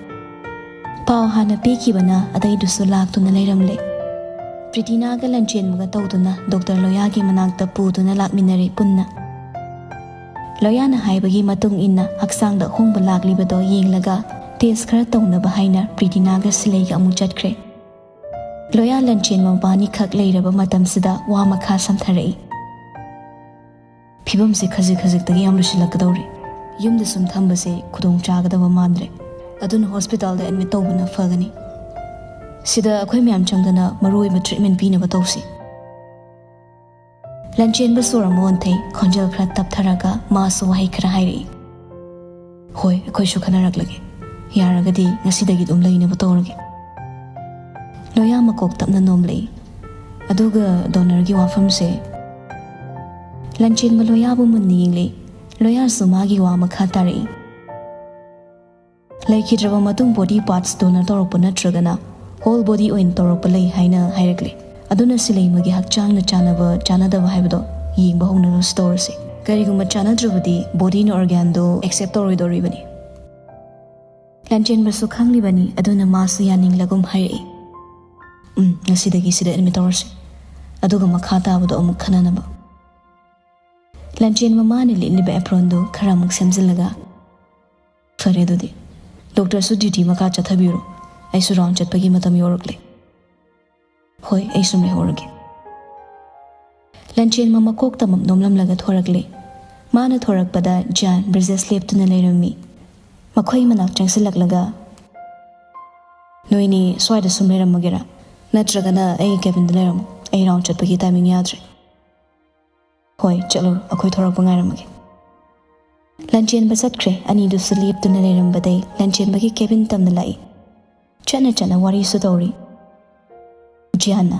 ꯄꯥꯎ ꯍꯥꯟꯅ ꯄꯤꯈꯤꯕꯅ ꯑꯇꯩꯗꯨꯁꯨ ꯂꯥꯛꯇꯨꯅ ꯂꯩꯔꯝꯂꯦ꯫ ꯄ꯭ꯔꯤꯇꯤꯅꯥꯒ ꯂꯟꯆꯦꯟꯕꯒ ꯇꯧꯗꯨꯅ ꯗꯣꯛꯇꯔ ꯂꯣꯌꯥꯒꯤ ꯃꯅꯥꯛꯇ ꯄꯨꯗꯨꯅ ꯂꯥꯛꯃꯤꯟꯅꯔꯦ ꯄꯨꯟꯅ꯫ ꯂꯣꯌꯥꯅ ꯍꯥꯏꯕꯒꯤ ꯃꯇꯨꯡ ꯏꯟꯅ ꯍꯛꯆꯥꯡꯗ ꯑꯍꯣꯡꯕ ꯂꯥꯛꯂꯤꯕꯗꯣ ꯌꯦꯡꯂꯒ ꯇꯦꯁ ꯈꯔ ꯇꯧꯅꯕ ꯍꯥꯏꯅ ꯄ꯭ꯔꯤꯇꯤꯅꯥꯒ ꯁꯤꯂꯩꯒ ꯑꯃꯨꯛ ꯆꯠꯈ꯭ꯔꯦ꯫ ꯂꯣꯌꯥ ꯂꯟꯆꯦꯟꯕ ꯃꯕꯥꯅꯤꯈꯛ ꯂꯩꯔꯕ ꯃꯇꯝꯁꯤꯗ ꯋꯥ ꯃꯈꯥ ꯁꯝꯊꯔꯛꯏ꯫ "ꯐꯤꯕꯝꯁꯦ ꯈꯖꯤꯛ ꯈꯖꯤꯛꯇꯒꯤ ꯌꯥꯝ ꯂꯨꯁꯤꯜꯂꯛꯀꯗꯧꯔꯦ꯫ ꯌꯨꯝꯗ ꯁꯨꯝ ꯊꯝꯕꯁꯦ ꯈꯨꯗꯣꯡ ꯆꯥꯒꯗꯕ ꯃꯥꯟꯗ꯭ꯔꯦ꯫ ꯑꯗꯨꯅ ꯍꯣꯁꯄꯤꯇꯥꯜꯗ ꯑꯦꯗꯃꯤꯠ ꯇꯧꯕꯅ ꯐꯒꯅꯤ꯫ ꯁꯤꯗ ꯑꯩꯈꯣꯏ ꯃꯌꯥꯝ ꯆꯪꯗꯅ ꯃꯔꯨ ꯑꯣꯏꯕ ꯇ꯭ꯔꯤꯠꯃꯦꯟ ꯄꯤꯅꯕ ꯇꯧꯁꯤ꯫" ꯂꯟꯆꯦꯟꯕ ꯁꯣꯔ ꯑꯃ ꯍꯣꯟꯊꯩ, ꯈꯣꯟꯖꯦꯜ ꯈꯔ ꯇꯞꯊꯔꯒ ꯃꯥꯁꯨ ꯋꯥꯍꯩ ꯈꯔ ꯍꯥꯏꯔꯛꯏ꯫ "ꯍꯣꯏ, ꯑꯩꯈꯣꯏꯁꯨ ꯈꯟꯅꯔꯛꯂꯒꯦ꯫ ꯌꯥꯔꯒꯗꯤ ꯉꯁꯤꯗꯒꯤ ꯑꯗꯨꯝ ꯂꯩꯅꯕ ꯇꯧꯔꯒꯦ꯫" ꯂꯣꯌꯥ ꯃꯀꯣꯛ ꯇꯞꯅ ꯅꯣꯝꯂꯛꯏ꯫ "ꯑꯗꯨꯒ ꯗꯣꯅꯔꯒꯤ ꯋꯥꯐꯝꯁꯦ?" ꯂꯟꯆꯦꯟꯕ ꯂꯣꯌꯥꯕꯨ ꯃꯨꯟꯅ ꯌꯦꯡꯂꯛꯏ꯫ ꯂꯣꯌꯥꯁꯨ ꯃꯥꯒꯤ ꯋꯥ ꯃꯈꯥ ꯇꯥꯔꯛꯏ꯫ "ꯂꯩꯈꯤꯗ꯭ꯔꯕ ꯃꯇꯨꯡ ꯕꯣꯗꯤ ꯄꯥꯔꯠꯁ ꯗꯣꯅꯔ ꯇꯧꯔꯛꯄ ꯅꯠꯇ꯭ꯔꯒꯅ ꯍꯣꯜ ꯕꯣꯗꯤ ꯑꯣꯏꯅ ꯇꯧꯔꯛꯄ ꯂꯩ ꯍꯥꯏꯅ ꯍꯥꯏꯔꯛꯂꯦ꯫ ꯑꯗꯨꯅ ꯁꯤꯂꯩꯃꯒꯤ ꯍꯛꯆꯥꯡꯅ ꯆꯥꯟꯅꯕ ꯆꯥꯟꯅꯗꯕ ꯍꯥꯏꯕꯗꯣ ꯌꯦꯡꯕ ꯍꯧꯅꯔꯁꯨ ꯇꯧꯔꯁꯤ꯫ ꯀꯔꯤꯒꯨꯝꯕ ꯆꯥꯟꯅꯗ꯭ꯔꯕꯗꯤ ꯕꯣꯗꯤꯅ ꯑꯣꯔꯒꯥꯟꯗꯣ ꯑꯦꯛꯁꯦꯞ ꯇꯧꯔꯣꯏꯗꯧꯔꯤꯕꯅꯤ꯫" ꯂꯟꯆꯦꯟꯕꯁꯨ ꯈꯪꯂꯤꯕꯅꯤ, ꯑꯗꯨꯅ ꯃꯥꯁꯨ ꯌꯥꯅꯤꯡꯂꯒꯨꯝ ꯍꯥꯏꯔꯛꯏ꯫ "ꯎꯝ, ꯉꯁꯤꯗꯒꯤ ꯁꯤꯗ ꯑꯦꯗꯃꯤꯠ ꯇꯧꯔꯁꯤ꯫ ꯑꯗꯨꯒ ꯃꯈꯥ ꯇꯥꯕꯗꯣ ꯑꯃꯨꯛ ꯈꯟꯅꯅꯕ꯫" ꯂꯟꯆꯦꯟꯕ ꯃꯥꯅ ꯂꯤꯠꯂꯤꯕ ꯑꯦꯄ꯭ꯔꯣꯟꯗꯨ ꯈꯔ ꯑꯃꯨꯛ ꯁꯦꯝꯖꯤꯜꯂꯒ, "ꯐꯔꯦ ꯑꯗꯨꯗꯤ, ꯗꯣꯛꯇꯔꯁꯨ ꯗ꯭ꯌꯨꯇꯤ ꯃꯈꯥ ꯆꯠꯊꯕꯤꯔꯣ꯫ ꯑꯩꯁꯨ ꯔꯥꯎꯟ ꯆꯠꯄꯒꯤ ꯃꯇꯝ ꯌꯧꯔꯛꯂꯦ꯫" "ꯍꯣꯏ, ꯑꯩ ꯁꯨꯝ ꯂꯩꯍꯧꯔꯒꯦ꯫" ꯂꯟꯆꯦꯟꯕ ꯃꯀꯣꯛ ꯇꯃꯛ ꯅꯣꯝꯂꯝꯂꯒ ꯊꯣꯔꯛꯂꯦ꯫ ꯃꯥꯅ ꯊꯣꯔꯛꯄꯗ ꯖꯥꯟ ꯕ꯭ꯔꯤꯖꯦꯁ ꯂꯦꯞꯇꯨꯅ ꯂꯩꯔꯝꯃꯤ꯫ ꯃꯈꯣꯏ ꯃꯅꯥꯛ ꯆꯪꯁꯤꯜꯂꯛꯂꯒ, "ꯅꯣꯏꯅꯤ ꯁ꯭ꯋꯥꯏꯗ ꯁꯨꯝ ꯂꯩꯔꯝꯃꯒꯦꯔꯥ? ꯅꯠꯇ꯭ꯔꯒꯅ ꯑꯩꯒꯤ ꯀꯦꯕꯤꯟꯗ ꯂꯩꯔꯝꯃꯣ꯫ ꯑꯩ ꯔꯥꯎꯟ ꯆꯠꯄꯒꯤ ꯇꯥꯏꯃꯤꯡ ꯌꯥꯗ꯭ꯔꯦ꯫" "ꯍꯣꯏ, ꯆꯠꯂꯨꯔꯣ, ꯑꯩꯈꯣꯏ ꯊꯣꯔꯛꯄ ꯉꯥꯏꯔꯝꯃꯒꯦ꯫" ꯂꯟꯆꯦꯟꯕ ꯆꯠꯈ꯭ꯔꯦ꯫ ꯑꯅꯤꯗꯨꯁꯨ ꯂꯦꯞꯇꯨꯅ ꯂꯩꯔꯝꯕꯗꯩ ꯂꯟꯆꯦꯟꯕꯒꯤ ꯀꯦꯕꯤꯟ ꯇꯝꯅ ꯂꯥꯛꯏ꯫ ꯆꯠꯅ ꯆꯠꯅ ꯋꯥꯔꯤꯁꯨ ꯇꯧꯔꯤ꯫ ꯖꯤꯌꯥꯟꯅ,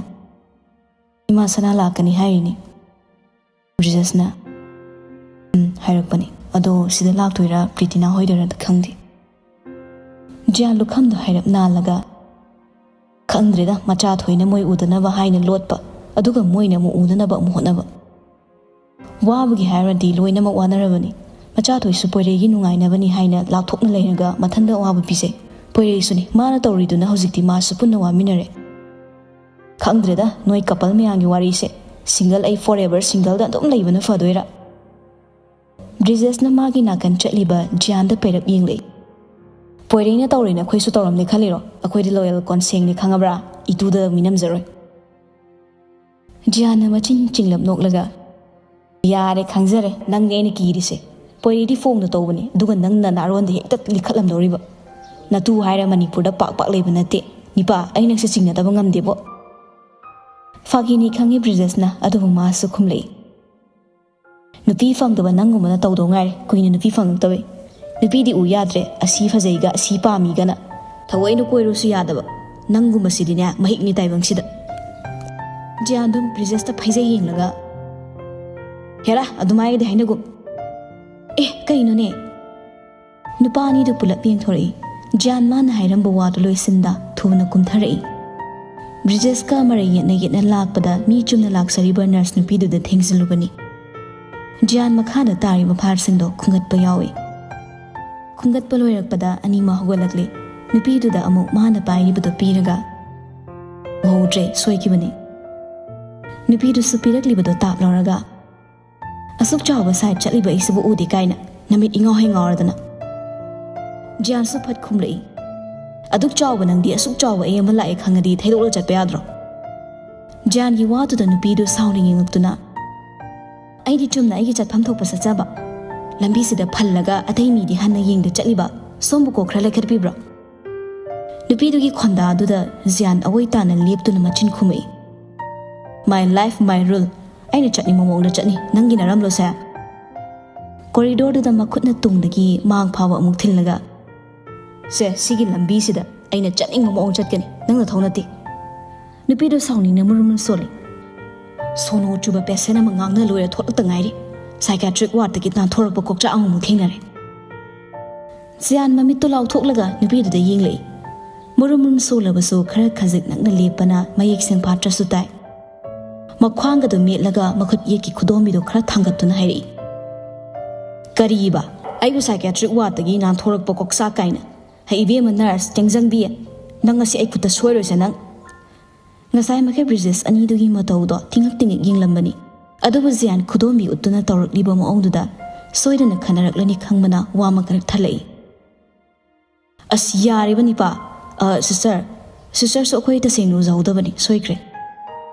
"ꯏꯃꯥ ꯁꯅꯥ ꯂꯥꯛꯀꯅꯤ ꯍꯥꯏꯔꯤꯅꯤ꯫" ꯕ꯭ꯔꯤꯖꯦꯁꯅ "ꯎꯝ" ꯍꯥꯏꯔꯛꯄꯅꯤ꯫ "ꯑꯗꯣ ꯁꯤꯗ ꯂꯥꯛꯇꯣꯏꯔꯥ, ꯄ꯭ꯔꯤꯇꯤꯅꯥ ꯍꯣꯏꯗꯣꯏꯔꯥꯗ ꯈꯪꯗꯦ꯫" ꯖꯤꯌꯥꯟ ꯂꯨꯈꯝꯗꯣ ꯍꯥꯏꯔꯞ ꯅꯥꯜꯂꯒ, "ꯈꯪꯗ꯭ꯔꯦꯗ, ꯃꯆꯥ ꯊꯣꯏꯅ ꯃꯣꯏ ꯎꯗꯅꯕ ꯍꯥꯏꯅ ꯂꯣꯠꯄ, ꯑꯗꯨꯒ ꯃꯣꯏꯅ ꯑꯃꯨꯛ ꯎꯅꯅꯕ ꯑꯃꯨꯛ ꯍꯣꯠꯅꯕ꯫ ꯋꯥꯕꯒꯤ ꯍꯥꯏꯔꯗꯤ ꯂꯣꯏꯅꯃꯛ ꯋꯥꯅꯔꯕꯅꯤ꯫ ꯃꯆꯥ ꯊꯣꯏꯁꯨ ꯄꯣꯏꯔꯩꯒꯤ ꯅꯨꯡꯉꯥꯏꯅꯕꯅꯤ ꯍꯥꯏꯅ ꯂꯥꯞꯊꯣꯛꯅ ꯂꯩꯔꯒ ꯃꯊꯟꯗ ꯑꯋꯥꯕ ꯄꯤꯖꯩ꯫ ꯄꯣꯏꯔꯩꯁꯨꯅꯤ, ꯃꯥꯅ ꯇꯧꯔꯤꯗꯨꯅ ꯍꯧꯖꯤꯛꯇꯤ ꯃꯥꯁꯨ ꯄꯨꯟꯅ ꯋꯥꯃꯤꯟꯅꯔꯦ꯫ ꯈꯪꯗ꯭ꯔꯦꯗ, ꯅꯣꯏ ꯀꯄꯜ ꯃꯌꯥꯝꯒꯤ ꯋꯥꯔꯤꯁꯦ꯫ ꯁꯤꯡꯒꯜ ꯑꯩ ꯐꯣꯔ ꯑꯦꯚꯔ ꯁꯤꯡꯒꯜꯗ ꯑꯗꯨꯝ ꯂꯩꯕꯅ ꯐꯗꯣꯏꯔꯥ?" ꯕ꯭ꯔꯤꯖꯦꯁꯅ ꯃꯥꯒꯤ ꯅꯥꯀꯟ ꯆꯠꯂꯤꯕ ꯖꯤꯌꯥꯟꯗ ꯄꯩꯔꯞ ꯌꯦꯡꯂꯛꯏ꯫ "ꯄꯣꯏꯔꯩꯅ ꯇꯧꯔꯦꯅ ꯑꯩꯈꯣꯏꯁꯨ ꯇꯧꯔꯝꯅꯤ ꯈꯜꯂꯤꯔꯣ? ꯑꯩꯈꯣꯏꯗꯤ ꯂꯣꯌꯦꯜ ꯀꯣꯟꯁꯦꯡꯅꯤ ꯈꯪꯉꯕ꯭ꯔꯥ? ꯏꯇꯨꯗ ꯃꯤꯅꯝꯖꯔꯣꯏ꯫" ꯖꯤꯌꯥꯟꯅ ꯃꯆꯤꯟ ꯆꯤꯡꯂꯞ ꯅꯣꯛꯂꯒ, "ꯌꯥꯔꯦ, ꯈꯪꯖꯔꯦ, ꯅꯪꯅꯦ ꯑꯩꯅ ꯀꯤꯔꯤꯁꯦ꯫ ꯄꯣꯏꯔꯩꯗꯤ ꯐꯣꯡꯅ ꯇꯧꯕꯅꯦ, ꯑꯗꯨꯒ ꯅꯪꯅ ꯅꯥꯔꯣꯟꯗ ꯍꯦꯛꯇ ꯂꯤꯈꯠꯂꯝꯗꯧꯔꯤꯕ꯫ ꯅꯇꯨ ꯍꯥꯏꯔ ꯃꯅꯤꯄꯨꯔꯗ ꯄꯥꯛ ꯄꯥꯛ ꯂꯩꯕ ꯅꯠꯇꯦ꯫ ꯅꯤꯄꯥ, ꯑꯩ ꯅꯪꯁꯦ ꯆꯤꯡꯅꯗꯕ ꯉꯝꯗꯦꯕꯣ꯫" ꯐꯥꯒꯤꯅꯤ ꯈꯪꯉꯤ ꯕ꯭ꯔꯤꯖꯦꯁꯅ, ꯑꯗꯨꯕꯨ ꯃꯥꯁꯨ ꯈꯨꯝꯂꯛꯏ꯫ "ꯅꯨꯄꯤ ꯐꯪꯗꯕ ꯅꯪꯒꯨꯝꯕꯅ ꯇꯧꯗꯧ ꯉꯥꯏꯔꯦ, ꯀꯨꯏꯅ ꯅꯨꯄꯤ ꯐꯪꯉꯛꯇꯕꯩ꯫ ꯅꯨꯄꯤꯗꯤ ꯎ ꯌꯥꯗ꯭ꯔꯦ, ꯑꯁꯤ ꯐꯖꯩꯒ, ꯑꯁꯤ ꯄꯥꯝꯃꯤꯒꯅ꯫ ꯊꯑꯣꯏꯅ ꯀꯣꯏꯔꯨꯁꯨ ꯌꯥꯗꯕ꯫ ꯅꯪꯒꯨꯝꯕꯁꯤꯗꯤꯅꯦ, ꯃꯍꯤꯛꯅꯤ ꯇꯥꯏꯕꯪꯁꯤꯗ꯫" ꯖꯤꯌꯥꯟꯗꯨꯝ ꯕ꯭ꯔꯤꯖꯦꯁꯇ ꯐꯩꯖꯩ ꯌꯦꯡꯂꯒ, "ꯍꯦꯔꯥ, ꯑꯗꯨꯃꯥꯏꯅꯗꯤ ꯍꯥꯏꯅꯒꯨꯝ꯫" "ꯑꯦ, ꯀꯩꯅꯣꯅꯦ?" ꯅꯨꯄꯥ ꯑꯅꯤꯗꯨ ꯄꯨꯂꯞ ꯌꯦꯡꯊꯣꯔꯛꯏ꯫ ꯖꯤꯌꯥꯟ ꯃꯥꯅ ꯍꯥꯏꯔꯝꯕ ꯋꯥꯗꯨ ꯂꯣꯏꯁꯤꯟꯗ ꯊꯨꯅ ꯀꯨꯝꯊꯔꯛꯏ꯫ ꯕ꯭ꯔꯤꯖꯦꯁꯀ ꯃꯔꯩ ꯌꯦꯠꯅ ꯌꯦꯠꯅ ꯂꯥꯛꯄꯗ ꯃꯤ ꯆꯨꯝꯅ ꯂꯥꯛꯆꯔꯤꯕ ꯅꯔꯁ ꯅꯨꯄꯤꯗꯨꯗ ꯊꯦꯡꯖꯤꯜꯂꯨꯕꯅꯤ꯫ ꯖꯤꯌꯥꯟ ꯃꯈꯥꯗ ꯇꯥꯔꯤꯕ ꯐꯥꯏꯜꯁꯤꯡꯗꯣ ꯈꯨꯝꯒꯠꯄ ꯌꯥꯎꯏ꯫ ꯈꯨꯝꯒꯠꯄ ꯂꯣꯏꯔꯛꯄꯗ ꯑꯅꯤꯃꯛ ꯍꯧꯒꯠꯂꯛꯂꯤ꯫ ꯅꯨꯄꯤꯗꯨꯗ ꯑꯃꯨꯛ ꯃꯥꯅ ꯄꯥꯏꯔꯤꯕꯗꯣ ꯄꯤꯔꯒ, "ꯎꯍꯧꯗ꯭ꯔꯦ, ꯁꯣꯏꯈꯤꯕꯅꯤ꯫" ꯅꯨꯄꯤꯗꯨꯁꯨ ꯄꯤꯔꯛꯂꯤꯕꯗꯣ ꯇꯥꯞ ꯂꯧꯔꯒ, "ꯑꯁꯨꯛ ꯆꯥꯎꯕ ꯁꯥꯏꯠ ꯆꯠꯂꯤꯕ ꯑꯩꯁꯤꯕꯨ ꯎꯗꯦ ꯀꯥꯏꯅ ꯅꯃꯤꯠ ꯏꯉꯥꯎ ꯍꯦꯛ ꯉꯥꯎꯔꯗꯅ꯫" ꯖꯤꯌꯥꯟꯁꯨ ꯐꯠ ꯈꯨꯝꯂꯛꯏ, "ꯑꯗꯨꯛ ꯆꯥꯎꯕ ꯅꯪꯗꯤ ꯑꯁꯨꯛ ꯆꯥꯎꯕ ꯑꯩ ꯑꯃ ꯂꯥꯛꯑꯦ ꯈꯪꯉꯗꯤ ꯊꯩꯗꯣꯛꯂ ꯆꯠꯄ ꯌꯥꯗ꯭ꯔꯣ?" ꯖꯤꯌꯥꯟꯒꯤ ꯋꯥꯗꯨꯗ ꯅꯨꯄꯤꯗꯨ ꯁꯥꯎꯅ ꯌꯦꯡꯉꯛꯇꯨꯅ, "ꯑꯩꯗꯤ ꯆꯨꯝꯅ ꯑꯩꯒꯤ ꯆꯠꯐꯝ ꯊꯣꯛꯄ ꯆꯠꯆꯕ꯫ ꯂꯝꯕꯤꯁꯤꯗ ꯐꯜꯂꯒ ꯑꯇꯩ ꯃꯤꯗꯤ ꯍꯟꯅ ꯌꯦꯡꯗ ꯆꯠꯂꯤꯕ, ꯁꯣꯝꯕꯨ ꯀꯣꯛ ꯈꯔ ꯂꯩꯈꯠꯄꯤꯕ꯭ꯔꯣ?" ꯅꯨꯄꯤꯗꯨꯒꯤ ꯈꯣꯟꯗꯥꯗꯨꯗ ꯖꯤꯌꯥꯟ ꯑꯋꯣꯏ ꯇꯥꯅ ꯂꯦꯞꯇꯨꯅ ꯃꯆꯤꯟ ꯈꯨꯝꯃꯛꯏ, "My life, my rule꯫ ꯑꯩꯅ ꯆꯠꯅꯤꯡꯕ ꯃꯑꯣꯡꯗ ꯆꯠꯅꯤ, ꯅꯪꯒꯤ ꯅꯔꯝꯂꯣꯁꯦ?" ꯀꯣꯔꯤꯗꯣꯔꯗꯨꯗ ꯃꯈꯨꯠꯅ ꯇꯨꯡꯗꯒꯤ ꯃꯥꯡ ꯐꯥꯎꯕ ꯑꯃꯨꯛ ꯊꯤꯜꯂꯒ, "ꯁꯦ, ꯁꯤꯒꯤ ꯂꯝꯕꯤꯁꯤꯗ ꯑꯩꯅ ꯆꯠꯅꯤꯡꯕ ꯃꯑꯣꯡ ꯆꯠꯀꯅꯤ, ꯅꯪ ꯅꯊꯧ ꯅꯠꯇꯦ꯫" ꯅꯨꯄꯤꯗꯨ ꯁꯥꯎꯅꯤꯡꯅ ꯃꯨꯔꯨꯝ ꯃꯨꯔꯨꯝ ꯁꯣꯜꯂꯤ꯫ ꯁꯣꯅꯣ ꯆꯨꯕ ꯄꯦꯁꯦꯟ ꯑꯃ ꯉꯥꯡꯅ ꯂꯣꯏꯔ ꯊꯣꯛꯂꯛꯇ ꯉꯥꯏꯔꯤ꯫ ꯁꯥꯏꯀ꯭ꯌꯥꯇ꯭ꯔꯤꯛ ꯋꯥꯔꯗꯇꯒꯤ ꯅꯥꯟꯊꯣꯔꯛꯄ ꯀꯣꯛꯆꯥꯛ ꯑꯃꯃꯨꯛ ꯊꯦꯡꯅꯔꯦ꯫ ꯖꯤꯌꯥꯟ ꯃꯃꯤꯠꯇꯨ ꯂꯥꯎꯊꯣꯛꯂꯒ ꯅꯨꯄꯤꯗꯨꯗ ꯌꯦꯡꯂꯛꯏ꯫ ꯃꯨꯔꯨꯝ ꯃꯨꯔꯨꯝ ꯁꯣꯜꯂꯕꯁꯨ ꯈꯔ ꯈꯖꯤꯛ ꯅꯛꯅ ꯂꯦꯞꯄꯅ ꯃꯌꯦꯛ ꯁꯦꯡꯐꯥꯠꯇ꯭ꯔꯁꯨ ꯇꯥꯏ꯫ ꯃꯈ꯭ꯋꯥꯡꯒꯗꯨ ꯃꯦꯠꯂꯒ ꯃꯈꯨꯠ ꯌꯦꯠꯀꯤ ꯈꯨꯗꯣꯝꯕꯤꯗꯨ ꯈꯔ ꯊꯥꯡꯒꯠꯇꯨꯅ ꯍꯥꯏꯔꯛꯏ, "ꯀꯔꯤꯕ? ꯑꯩꯕꯨ ꯁꯥꯏꯀ꯭ꯌꯥꯇ꯭ꯔꯤꯛ ꯋꯥꯔꯗꯇꯒꯤ ꯅꯥꯟꯊꯣꯔꯛꯄ ꯀꯣꯛꯆꯥꯛ ꯀꯥꯏꯅ? ꯍꯩ ꯏꯕꯦꯝꯃ ꯅꯔꯁ, ꯆꯦꯡꯖꯪꯕꯤ, ꯅꯪ ꯉꯁꯤ ꯑꯩ ꯈꯨꯠꯇ ꯁꯣꯏꯔꯣꯏꯁꯦ ꯅꯪ!" ꯉꯁꯥꯏ ꯃꯈꯩ ꯕ꯭ꯔꯤꯖꯦꯁ ꯑꯅꯤꯗꯨꯒꯤ ꯃꯇꯧꯗꯣ ꯇꯤꯡꯉꯛ ꯇꯤꯡꯉꯛ ꯌꯦꯡꯂꯝꯕꯅꯤ꯫ ꯑꯗꯨꯕꯨ ꯖꯤꯌꯥꯟ ꯈꯨꯗꯣꯝꯕꯤ ꯎꯠꯇꯨꯅ ꯇꯧꯔꯛꯂꯤꯕ ꯃꯑꯣꯡꯗꯨꯗ ꯁꯣꯏꯗꯅ ꯈꯟꯅꯔꯛꯂꯅꯤ ꯈꯪꯕꯅ ꯋꯥ ꯑꯃ ꯀꯔꯛ ꯊꯠꯂꯛꯏ꯫ "ꯑꯁ, ꯌꯥꯔꯦꯕ ꯅꯤꯄꯥ꯫ ꯑ, ꯁꯤꯁꯇꯔ, ꯁꯤꯁꯇꯔꯁꯨ ꯑꯩꯈꯣꯏ ꯇꯁꯦꯡꯅ ꯎꯖꯍꯧꯗꯕꯅꯤ, ꯁꯣꯏꯈ꯭ꯔꯦ꯫"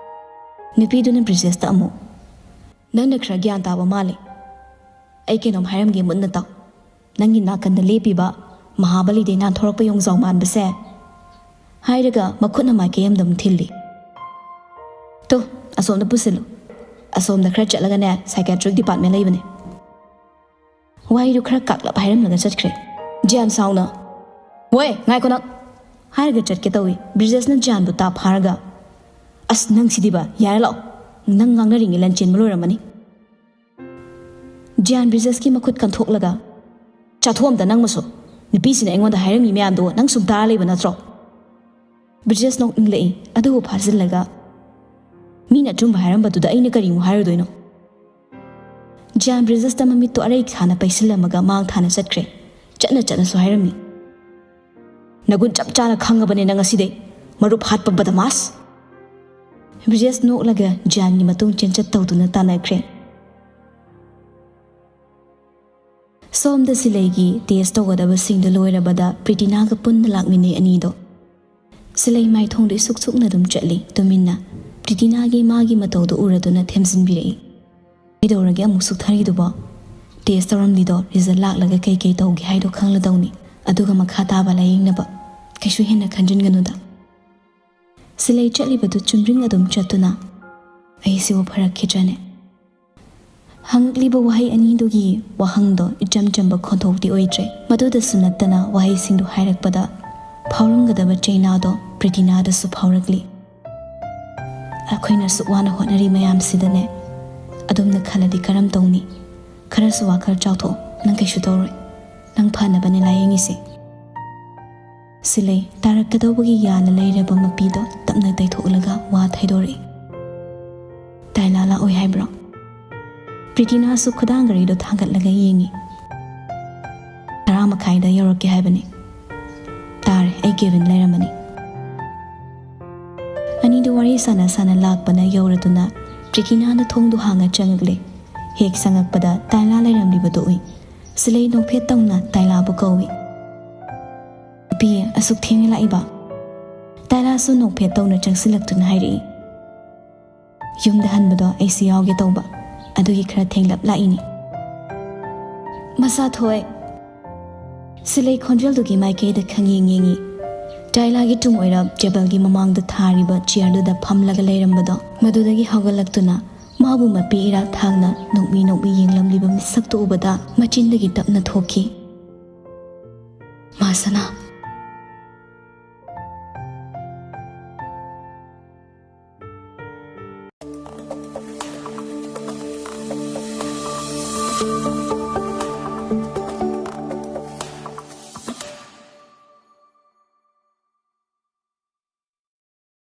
ꯅꯨꯄꯤꯗꯨꯅ ꯕ꯭ꯔꯤꯖꯦꯁꯇ ꯑꯃꯨꯛ, "ꯅꯪꯅ ꯈꯔ ꯒ꯭ꯌꯥꯟ ꯇꯥꯕ ꯃꯥꯜꯂꯦ꯫ ꯑꯩ ꯀꯩꯅꯣꯝ ꯍꯥꯏꯔꯝꯒꯦ, ꯃꯨꯟꯅ ꯇꯥꯎ꯫ ꯅꯪꯒꯤ ꯅꯥꯀꯟꯗ ꯂꯦꯞꯄꯤꯕ ꯃꯍꯥꯕꯂꯤꯗꯩ ꯅꯥꯟꯊꯣꯔꯛꯄ ꯌꯣꯡꯖꯥꯎ ꯃꯥꯟꯕꯁꯦ", ꯍꯥꯏꯔꯒ ꯃꯈꯨꯠꯅ ꯃꯥꯏꯀꯩ ꯑꯃꯗ ꯑꯃꯨꯛ ꯊꯤꯜꯂꯤ꯫ "ꯇꯣ, ꯑꯁꯣꯝꯗ ꯄꯨꯁꯤꯜꯂꯨ꯫ ꯑꯁꯣꯝꯗ ꯈꯔ ꯆꯠꯂꯒꯅꯦ, ꯁꯥꯏꯀ꯭ꯌꯥꯇ꯭ꯔꯤꯛ ꯗꯤꯄꯥꯔꯠꯃꯦꯟ ꯂꯩꯕꯅꯦ꯫" ꯋꯥꯍꯩꯗꯨ ꯈꯔ ꯀꯥꯛꯂꯞ ꯍꯥꯏꯔꯝꯂꯒ ꯆꯠꯈ꯭ꯔꯦ꯫ ꯖꯤꯌꯥꯟ ꯁꯥꯎꯅ, "ꯋꯣꯏ, ꯉꯥꯏꯈꯣ ꯅꯪ!" ꯍꯥꯏꯔꯒ ꯆꯠꯀꯦ ꯇꯧꯏ꯫ ꯕ꯭ꯔꯤꯖꯦꯁꯅ ꯖꯤꯌꯥꯟꯕꯨ ꯇꯥꯞ ꯐꯥꯔꯒ, "ꯑꯁ, ꯅꯪ ꯁꯤꯗꯤꯕ, ꯌꯥꯔꯦ ꯂꯥꯛꯑꯣ꯫ ꯅꯪ ꯉꯥꯡꯅꯔꯤꯉꯩ ꯂꯟ ꯆꯦꯟꯕ ꯂꯣꯏꯔꯝꯃꯅꯤ꯫" ꯖꯤꯌꯥꯟ ꯕ꯭ꯔꯤꯖꯦꯁꯀꯤ ꯃꯈꯨꯠ ꯀꯟꯊꯣꯛꯂꯒ, "ꯆꯥꯊꯣꯛ ꯑꯝꯇ ꯅꯪ ꯃꯁꯨ꯫ ꯅꯨꯄꯤꯁꯤꯅ ꯑꯩꯉꯣꯟꯗ ꯍꯥꯏꯔꯝꯃꯤ ꯃꯌꯥꯝꯗꯣ ꯅꯪ ꯁꯨꯝ ꯇꯥꯔ ꯂꯩꯕ ꯅꯠꯇ꯭ꯔꯣ?" ꯕ꯭ꯔꯤꯖꯦꯁ ꯅꯣꯛꯅꯤꯡꯂꯛꯏ, ꯑꯗꯨꯕꯨ ꯐꯥꯖꯤꯜꯂꯒ, "ꯃꯤꯅ ꯑꯆꯨꯝꯕ ꯍꯥꯏꯔꯝꯕꯗꯨꯗ ꯑꯩꯅ ꯀꯔꯤꯃꯨꯛ ꯍꯥꯏꯔꯨꯗꯣꯏꯅꯣ?" ꯖꯤꯌꯥꯟ ꯕ꯭ꯔꯤꯖꯦꯁꯇ ꯃꯃꯤꯠꯇꯣ ꯑꯔꯩ ꯊꯥꯅ ꯄꯩꯁꯤꯜꯂꯝꯃꯒ ꯃꯥꯡ ꯊꯥꯅ ꯆꯠꯈ꯭ꯔꯦ꯫ ꯆꯠꯅ ꯆꯠꯅꯁꯨ ꯍꯥꯏꯔꯝꯃꯤ, "ꯅꯒꯨꯟ ꯆꯞ ꯆꯥꯅ ꯈꯪꯉꯕꯅꯦ ꯅꯪ ꯉꯁꯤꯗꯩ, ꯃꯔꯨꯞ ꯍꯥꯠꯄ ꯕꯗꯃꯥꯁ!" ꯕ꯭ꯔꯤꯖꯦꯁ ꯅꯣꯛꯂꯒ ꯖꯤꯌꯥꯟꯒꯤ ꯃꯇꯨꯡ ꯆꯦꯟꯆꯠ ꯇꯧꯗꯨꯅ ꯇꯥꯟꯅꯈ꯭ꯔꯦ꯫ ꯁꯣꯝꯗ ꯁꯤꯂꯩꯒꯤ ꯇꯦꯁ ꯇꯧꯒꯗꯕꯁꯤꯡꯗꯨ ꯂꯣꯏꯔꯕꯗ ꯄ꯭ꯔꯤꯇꯤꯅꯥꯒ ꯄꯨꯟꯅ ꯂꯥꯛꯃꯤꯟꯅꯩ ꯑꯅꯤꯗꯣ꯫ ꯁꯤꯂꯩ ꯃꯥꯏꯊꯣꯡꯗ ꯏꯁꯨꯛ ꯁꯨꯛꯅ ꯑꯗꯨꯝ ꯆꯠꯂꯤ ꯇꯨꯃꯤꯟꯅ꯫ ꯄ꯭ꯔꯤꯇꯤꯅꯥꯒꯤ ꯃꯥꯒꯤ ꯃꯇꯧꯗꯣ ꯎꯔꯗꯨꯅ ꯊꯦꯝꯖꯤꯟꯕꯤꯔꯛꯏ꯫ "ꯀꯩꯗꯧꯔꯒꯦ ꯑꯃꯨꯛ ꯁꯨꯛꯊꯔꯤꯗꯨꯕꯣ? ꯇꯦꯁ ꯇꯧꯔꯝꯂꯤꯗꯣ ꯔꯤꯖꯜ ꯂꯥꯛꯂꯒ ꯀꯩꯀꯩ ꯇꯧꯒꯦ ꯍꯥꯏꯗꯣ ꯈꯪꯂꯗꯧꯅꯤ꯫ ꯑꯗꯨꯒ ꯃꯈꯥ ꯇꯥꯕ ꯂꯥꯌꯦꯡꯅꯕ꯫ ꯀꯩꯁꯨ ꯍꯦꯟꯅ ꯈꯟꯖꯤꯟꯒꯅꯨꯗ꯫" ꯁꯤꯂꯩ ꯆꯠꯂꯤꯕꯗꯨ ꯆꯨꯝꯗ꯭ꯔꯤꯡ ꯑꯗꯨꯝ ꯆꯠꯇꯨꯅ, "ꯑꯩꯁꯤꯕꯨ ꯐꯔꯛꯈꯤꯗ꯭ꯔꯅꯦ?" ꯍꯪꯂꯤꯕ ꯋꯥꯍꯩ ꯑꯅꯤꯗꯨꯒꯤ ꯋꯥꯍꯪꯗꯣ ꯏꯆꯝ ꯆꯝꯕ ꯈꯣꯟꯊꯣꯛꯇꯤ ꯑꯣꯏꯗ꯭ꯔꯦ꯫ ꯃꯗꯨꯗꯁꯨ ꯅꯠꯇꯅ ꯋꯥꯍꯩꯁꯤꯡꯗꯨ ꯍꯥꯏꯔꯛꯄꯗ ꯐꯥꯎꯔꯝꯒꯗꯕ ꯆꯩꯅꯥꯗꯣ ꯄ꯭ꯔꯤꯇꯤꯅꯥꯗꯁꯨ ꯐꯥꯎꯔꯛꯂꯤ꯫ ꯑꯩꯈꯣꯏꯅ ꯑꯁꯨꯛ ꯋꯥꯅ ꯍꯣꯠꯅꯔꯤ ꯃꯌꯥꯝꯁꯤꯗꯅꯦ, ꯑꯗꯨꯝꯅ ꯈꯜꯂꯗꯤ ꯀꯔꯝ ꯇꯧꯅꯤ? ꯈꯔꯁꯨ ꯋꯥꯈꯜ ꯆꯥꯎꯊꯣꯛꯑꯣ, ꯅꯪ ꯀꯩꯁꯨ ꯇꯧꯔꯣꯏ꯫ ꯅꯪ ꯐꯅꯕꯅꯦ ꯂꯥꯌꯦꯡꯉꯤꯁꯦ꯫ ꯁꯤꯂꯩ ꯇꯥꯔꯛꯀꯗꯧꯕꯒꯤ ꯌꯥꯜꯂ ꯂꯩꯔꯕ ꯃꯄꯤꯗꯣ ꯇꯞꯅ ꯇꯩꯊꯣꯛꯂꯒ ꯋꯥ ꯊꯩꯗꯣꯔꯛꯏ꯫ ꯇꯥꯏꯂꯥ ꯂꯥꯛꯑꯣꯏ ꯍꯥꯏꯕ꯭ꯔꯣ? ꯄ꯭ꯔꯤꯇꯤꯅꯥꯁꯨ ꯈꯨꯗꯥꯡ ꯒꯥꯔꯤꯗꯣ ꯊꯥꯡꯒꯠꯂꯒ ꯌꯦꯡꯉꯤ꯫ "ꯇꯔꯥ ꯃꯈꯥꯏꯗ ꯌꯧꯔꯛꯀꯦ ꯍꯥꯏꯕꯅꯤ꯫ ꯇꯥꯔꯦ, ꯑꯩ ꯀꯦꯕꯤꯟ ꯂꯩꯔꯝꯃꯅꯤ꯫" ꯑꯅꯤꯗꯨ ꯋꯥꯔꯤ ꯁꯥꯟꯅ ꯁꯥꯟꯅ ꯂꯥꯛꯄꯅ ꯌꯧꯔꯗꯨꯅ ꯄ꯭ꯔꯤꯇꯤꯅꯥꯅ ꯊꯣꯡꯗꯨ ꯍꯥꯡꯉ ꯆꯪꯉꯛꯂꯦ꯫ ꯍꯦꯛ ꯆꯪꯉꯛꯄꯗ ꯇꯥꯏꯂꯥ ꯂꯩꯔꯝꯂꯤꯕꯗꯨ ꯎꯏ꯫ ꯁꯤꯂꯩ ꯅꯣꯛꯐꯦꯠ ꯇꯧꯅ ꯇꯥꯏꯂꯥꯕꯨ ꯀꯧꯏ꯫ "ꯅꯨꯄꯤ, ꯑꯁꯨꯛ ꯊꯦꯡꯅ ꯂꯥꯛꯏꯕ?" ꯇꯥꯏꯂꯥꯁꯨ ꯅꯣꯛꯐꯦꯠ ꯇꯧꯅ ꯆꯪꯁꯤꯜꯂꯛꯇꯨꯅ ꯍꯥꯏꯔꯛꯏ꯫ "ꯌꯨꯝꯗ ꯍꯟꯕꯗꯣ ꯑꯩꯁꯨ ꯌꯥꯎꯒꯦ ꯇꯧꯕ, ꯑꯗꯨꯒꯤ ꯈꯔ ꯊꯦꯡꯂꯞ ꯂꯥꯛꯏꯅꯤ꯫" "ꯃꯁꯥ ꯊꯣꯛꯑꯦ꯫" ꯁꯤꯂꯩ ꯈꯣꯟꯖꯦꯜꯗꯨꯒꯤ ꯃꯥꯏꯀꯩꯗ ꯈꯪꯌꯦꯡ ꯌꯦꯡꯉꯤ꯫ ꯇꯥꯏꯂꯥꯒꯤ ꯇꯨꯡ ꯑꯣꯏꯔꯞ ꯇꯦꯕꯜꯒꯤ ꯃꯃꯥꯡꯗ ꯊꯥꯔꯤꯕ ꯆꯤꯌꯔꯗꯨꯗ ꯐꯝꯂꯒ ꯂꯩꯔꯝꯕꯗꯣ, ꯃꯗꯨꯗꯒꯤ ꯍꯧꯒꯠꯂꯛꯇꯨꯅ ꯃꯥꯕꯨ ꯃꯄꯤ ꯏꯔꯥ ꯊꯥꯡꯅ ꯅꯣꯛꯃꯤ ꯅꯣꯛꯃꯤ ꯌꯦꯡꯂꯝꯂꯤꯕ ꯃꯤꯁꯛꯇꯨ ꯎꯕꯗ ꯃꯆꯤꯟꯗꯒꯤ ꯇꯞꯅ ꯊꯣꯛꯈꯤ꯫ "ꯃꯥꯁꯅꯥ,